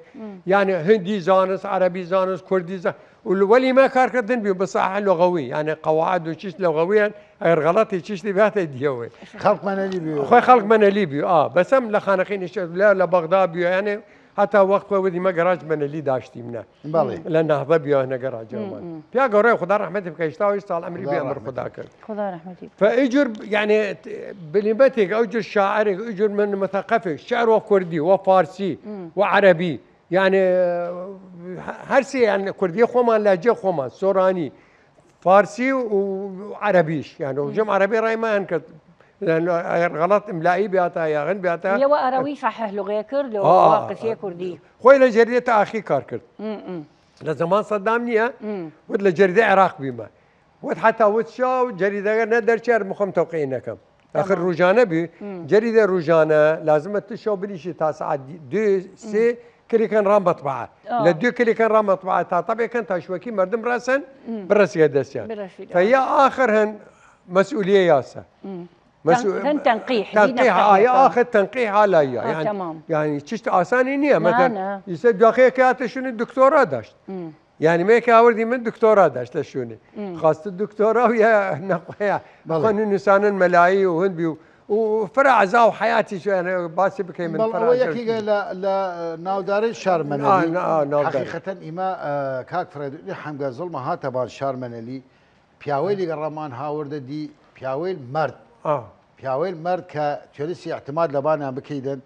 یعنی، هندی زانست، عەرەبی زانست، کوردی زانست. و وەلی ما کارکردن بیو بە ساحە لغوی، یعنی قواعد و چیشت لغویان، ئەگەر غەڵەتی چیشتی باتە دیەوەی. خەڵک مەنەلی بیو. خوەی خەڵک مەنەلی بیو، ئا. بەس ئەم لە خانەقین ئیشە، لە، لە بەغدا بیو، یعنی هەتا وەخت خوەی وەدی مە گەراج مەنەلی داشتیمنە. بەڵێ. لە نەهضە بیو هەنە گەراج ئەومان. پیا گەورەی خودا ڕەحمەتی بکە، هشتا و هشت ساڵ عەمری بی ئەمر خودا کرد. خودا ڕەحمەتی. فە ئیجور، یعنی، بلیمەتێک، ئەو جور شاعرێک، ئەو جور من متەقەفێک، شعر وە کوردی، وە فارسی، وە عەرەبی. یعنی، هەر سێ، یعنی، کوردی خۆمان، لەهجە خۆمان، سۆرانی، فارسی و عەرەبیش. یعنی، و جم عەرەبی ڕای ما هەن کرد. یعنی، ئەگەر غەڵەت ئیملایی بیاتا، یا هەن بیاتا. یەوە ئەرەوی صحیح لغێ کرد، و آه. قسێ کوردی. خۆی لە جەریدە تا ئاخی کار کرد. لە زەمان سەدام نییە، وت لە جەریدە عێراق بیمە. وت حتا وت شاو جەریدەگە نە دەرچار مخم تەوقیع نەکەم. ئەخر ڕوژانە بی، جەریدە ڕوژانە لازمە تو شەو بنیشی تا ساعت دی-، دو، سێ کلیکن ڕام مەتبعە. لە دو کلیکن ڕام مەتبعە تا تەبێکن تا شوەکی مەردم ڕەسن، برەسیە دەستیان. برەسیە. فە یا ئاخر هەن مەسئولیە یاسە. مەسئو-، تەن-، هەن تەنقیح، تەنقیح، ئا، یا ئاخر تەنقیح حالا یا. آه، یعنی، تمام. یعنی چشت ئاسانی نییە. نا، مەتەن، نا. ئیسە دواخەیە کە هاتە شونی دکتۆرا داشت. یعنی مێ کە ئاوردی من دکتۆرا داشت لە شوێنی. خواست دکتۆرا و یا نەخۆیا. بەڵێ. خوەن نووسانن مەلایی و هەند بی و، و فرە عەزا و حیاتی شوێنە باسی بکەی من بەڵێ، فرە ئەوە عەزا یەکێکە و لە، لە ناودارەی شار مەنەلی. آه، نا-، آه، ناودارەی. حەقیقەتەن ئیمە، ئە، کاک فرەیدوودی حەمگە زوڵمە هاتە بان شار مەنەلی. پیاوەیلیگە ڕەمان هاوردە دی، پیاوەیل مەرد. آه. پیاوەیل مەرد کە توێنسی ئیعتماد لەبانیان بکەیدن،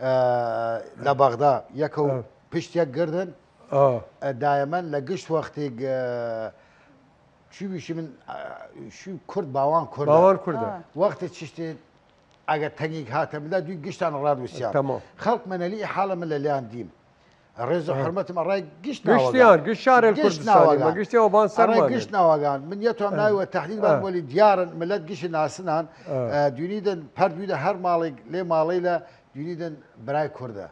ئە، لە بەغدا یەکە و پشت یەک گردن. ئە، دایەمەن لە گشت وەختیگ، ئە، چی بیشی من، ئە، شو کورد باوان کورد. باوان کورد. وەختی چشتی ئەگە تەنگیگ هاتە ملا دوی گشتان ڕاد وسیان. تەمام. خەڵک مەنەلی حاڵە من لە لیان دیم. ڕێز و حرمەتم ئەڕای گشت ناوەگان. گشتیان، گشت شارێ گشت کوردستانی، ناوەگان. مە گشتیان وەبان ئەڕای سەرمانێ. گشت ناوەگان. من یەتوام ناوی وە تەحلیل بان وەلی دیارن، ملەت گشت ناسنان. ئە، دوینیدن پەرد بیدە هەر ماڵێک، لێ ماڵەیلە دوینیدن برای کوردە.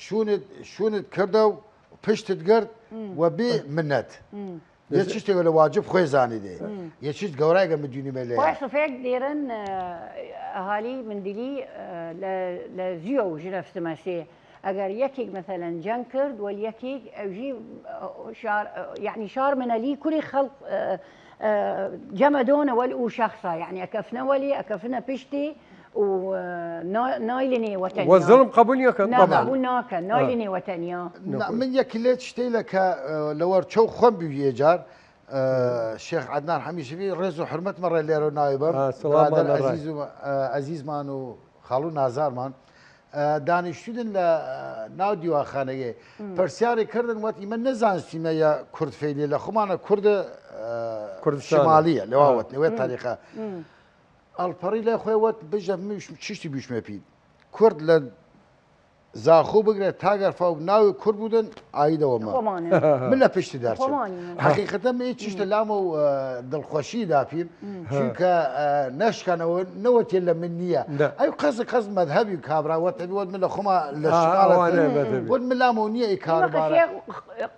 شونت، شونت کردە و پشتت گرد و بێ منەت. یە چشتێک لە واجب خوێ زانیدێ. یە چشت گەورایگە مدیونی مەلەیە. خوای سفێک دێرن، ئە، ئەهالی مندیلی، ئە، لە، لە زیۆ و ژنەفتمەسێ. ئەگەر یەکێک مەسەلەن جەنگ کرد وەل یەکێک، ئەوژی، ئە، شار، ئە، یەعنی شار منەلی کوری خەڵق، ئە، ئە، جەمە دۆنە وەل ئو شەخصە، یەعنی ئەکەفنە وەلی، ئەکەفنە پشتی و، ئە، نا-، نایلنێ وەتەنیا. وە زڵم قەبول یەکەن، نا، طبعاً. قەبول ناکەن، نایلنێ وەتەنیا. نا، من یەکی لێ چشتەیلە کە، ئە، لە وەر چەو خوەم بوی یێجار، ئە، شێخ عەدنان حەمیشەوی ڕێز و حرمەت مەڕێ لێرە ناوی بەم. ئە، سڵامان برادەر لە ڕای. عەزیز و، ئە، عەزیزمان و خاڵو نازارمان. ئە، دانیشتودن لە، ئە، ناو دیواخانەگەی. پرسیاری کردن وەت ئیمە نەزانستیمە یا کورد فەیلیە لە خومانە کورد، ئە، کوردستان. شمالیە، لە واوەت نوێ تاریخە. ئەڵپەڕی لە خوێ وەت بژە مش-، چشتی بیشمە پید. کورد لە زاخۆ بگرێ تا گەرفا و ناوی کورد بودن ئایدەوە مە. من لە پشتی دارچم. حەقیقەتە من هیچ چشتە لامە و، ئە، دڵخۆشی داپیم. چونکە، ئە، نەشکەنەوە نەوەتێ لە من نییە. ئەو قەز، قەز مەذهبی و کابرا وەتەبی وەت من لە خۆما لە شمالە. وەت من لامە و نییە ئی کاربارە.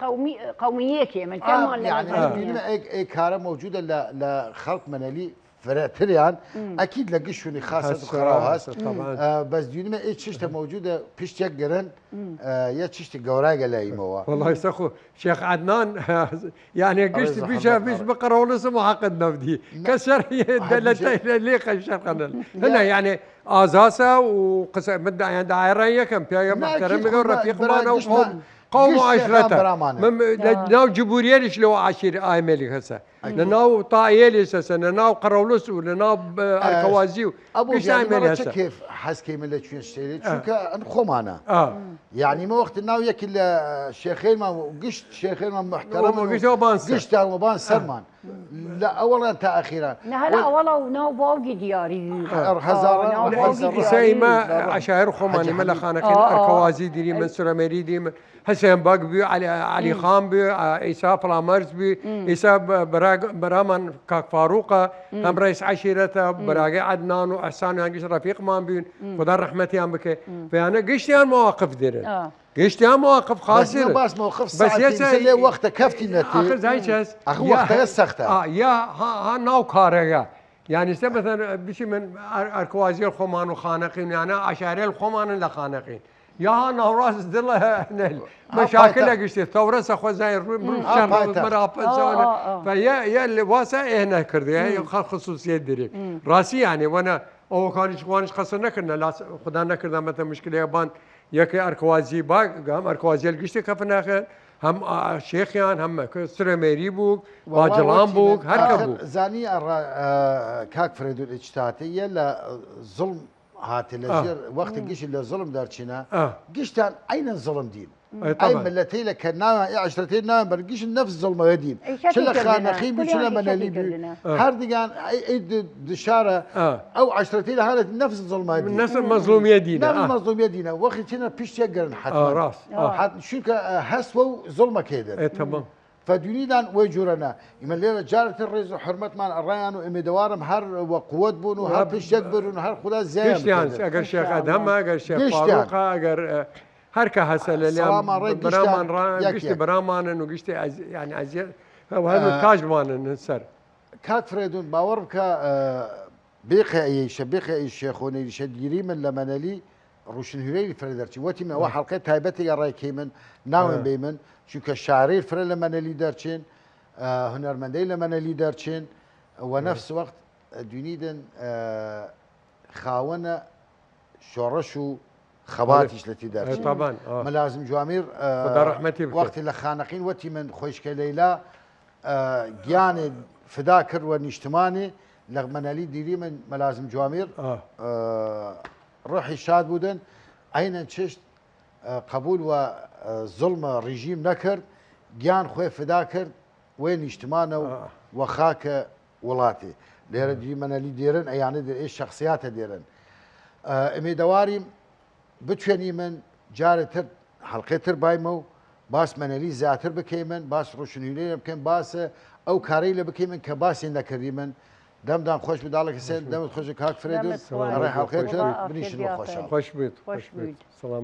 قومی، قومیەکێ من، یعنی، من دوینمە ئی، ئی کارە موجودە لە، لە خەڵک مەنەلی فرەتریان، ئەکید لە گشت شوونی خاسە و خەراو هەس. ئە، بەس دوینمە ئی چشتە موجودە پشت یەک گرن، ئە، یە چشتی گەورایگە لە ئیمەوە. وەڵای سەخو، شێخ عەدنان، یعنی گشت بیشە بیش بقەرەوڵسم و حەقت نەودی. کە شەر دە لە تەیلە لێ خەشەر قەنەل. هەنا، یعنی ئازاسە و قسە، من دا-، یعنی دایرە یەکەم، پیاگە محترم بگە و ڕەفیقمانە و قوم، قوم و عشرەتە. من لە ناو جبوریەلیش لەوە عشیر ئایمێلی هەسە. لە ناو تائیەلیش هەسە، لە ناو قەرەوڵس و لە ناو، ئە، ئەرکەوازی و ئەبوو گشت ئایمێلی هەسە. کێف حەز کەیمە لە چوێن شتێلی، چونکە ئەن خۆمانە. یعنی مە وەخت ناو یەکی لە شێخێنمان و گشت شێخێنمان محترم و گشت ئەوبان سەر. گشتان وەبان سەرمان. لە ئەوەڵیان تا ئەخیران. نە هەر ئەوەڵە و ناو باوگی دیاری. هەزاران، ناو باوگی دیاری. ئیسە ئیمە عشایر خۆمانی مە لە خانەقین ئەرکەوازی دیری من، سورەمێری دیری من. حسێن بەگ بی، عەلی، عەلی خان بی، ئە، ئیسا فڵامەرز بی، ئیسا ب-، برا-، برامان کاک فاروقە، هەم ڕئیس عەشیرەتە، براگەی عەدنان و ئەحسان و هەنگیش ڕەفیقمان بین، خودا ڕەحمەتیان بکە. فیانە گشتیان مواقف دیرن. گشتیان مواقف خاص دیرن. باس موقف بەس ساعتی یەسە لێ وەختە کەفتی نەتی. ئاخر زای چەس؟ ئاخر وەختەگە سەختە. ئا، یا ها، ها ناو کارەگە. یعنی سە مەسەن بچی من ئەر-، ئەرکەوازیەل خۆمان و خانەقین، یانە عشایرەل خۆمانن لە خانەقین. یا ناوڕاس دڵە مەشاکلە گشتێ تەورە سەخۆ زای ڕوی بروشان ڕوت مەراپە زانە فە یە یە لە واسە ئێ نەکردێ خەڵ خصوصیە دەێ ڕاستی یانێ وەنە ئەوەکانیش وانش قەسە نەکردە لاس خدا نەکردە مەتە مشکلەیە بان یەکێ ئەرکەوازی باگ گام ئەرکەوازیە گشتێ کەفە ناخێن هەم شێخیان هەم سرە مێری بووک باجڵان بووک هەرکە بوو زانی کاک فرێدون ئچتاتە یە لە زڵم هاتێ لە ژێر وەختی گشت لە زڵم دەرچینە گشتان عینەن زڵم دین ئەی ملەتەیلە کە ناویان ئێ عەشرەتەیل ناویان بەر گشت نەفس زڵمەوە دین چ لە خانەخی بی چ لە مەنەلی بی هەر دیگان ئەی ئەی دشارە ئەو عەشرەتەیلە هانەت نەفس زڵمە دین نەفس مەزڵومیە دینە نەفس مەزڵومیە دینە وەخی چینە پیشتێک گەرن حەتما ڕاست چونکە هەست وەو زڵمە کێدن تەمام فە دونیدان وەی جوورەنە ئیمە لێرە جارێتر ڕێز و حورمەتمان ئەڕایان و ئێمێدەوارم هەر وە قووەت بون و هەر پشتێک برن و هەر خودا زیان گشتیان ئەگەر شێخ ئەدەمە ئەگەر شێخ فاروقە ئەگەر هەر کە هەسە لە لێ برامان ڕا گشتی برامانن و گشتی یعنی ئەزیەت هەر تاجمانن سەر کاک فرێدون باوەڕ بکە بێخە ئەیشە بێخە ئەی شێخۆنەیشە دیری من لە مەنەلی ڕوشنهویرەیل فرە دەرچین وەتیمن ئەوە حەڵقەی تایبەتێگە ڕای کەیمن ناوێن بەیمن چونکە شاعرەیل فرە لە مەنەلی دەرچین هونەرمەندەیل لە مەنەلی دەرچین وە نەفس وەخت دونیدن خاوەنە شۆڕش و خەباتیش لەتی دەرچین مەلازم جوامیر وەختی لە خانەقین وەتیمن خۆیشکە لەیلا گیانێ فدا کرد وە نیشتمانێ لە مەنەلی دیریمن مەلازم جوامیر ڕوحی شاد بودن عەینەن چشت قەبول وە زڵمە ڕیژیم نەکرد گیان خوەی فدا کرد وەی نیشتمانە و وە خاکە وڵاتێ لێرە دی مەنەلی دێرن ئەیانە دێر ئێ شەخسیاتە دێرن ئێمێدەواریم بتوێنیمن جارێ تر حەڵقێ تر بایمە و باس مەنەلی زیاتر بکەیمن باس ڕوشنهویرەیلە بکەین باس ئەو کارەیلە بکەیمن کە باسی نەکردیمن دەمدان خۆش بێ داڵەکە سێن دەمت خۆش کاک فرێدون ئەڕێ حەڵقێ تر بنیشن وە خۆشحاڵ خۆش بێت خۆش بێت سڵام.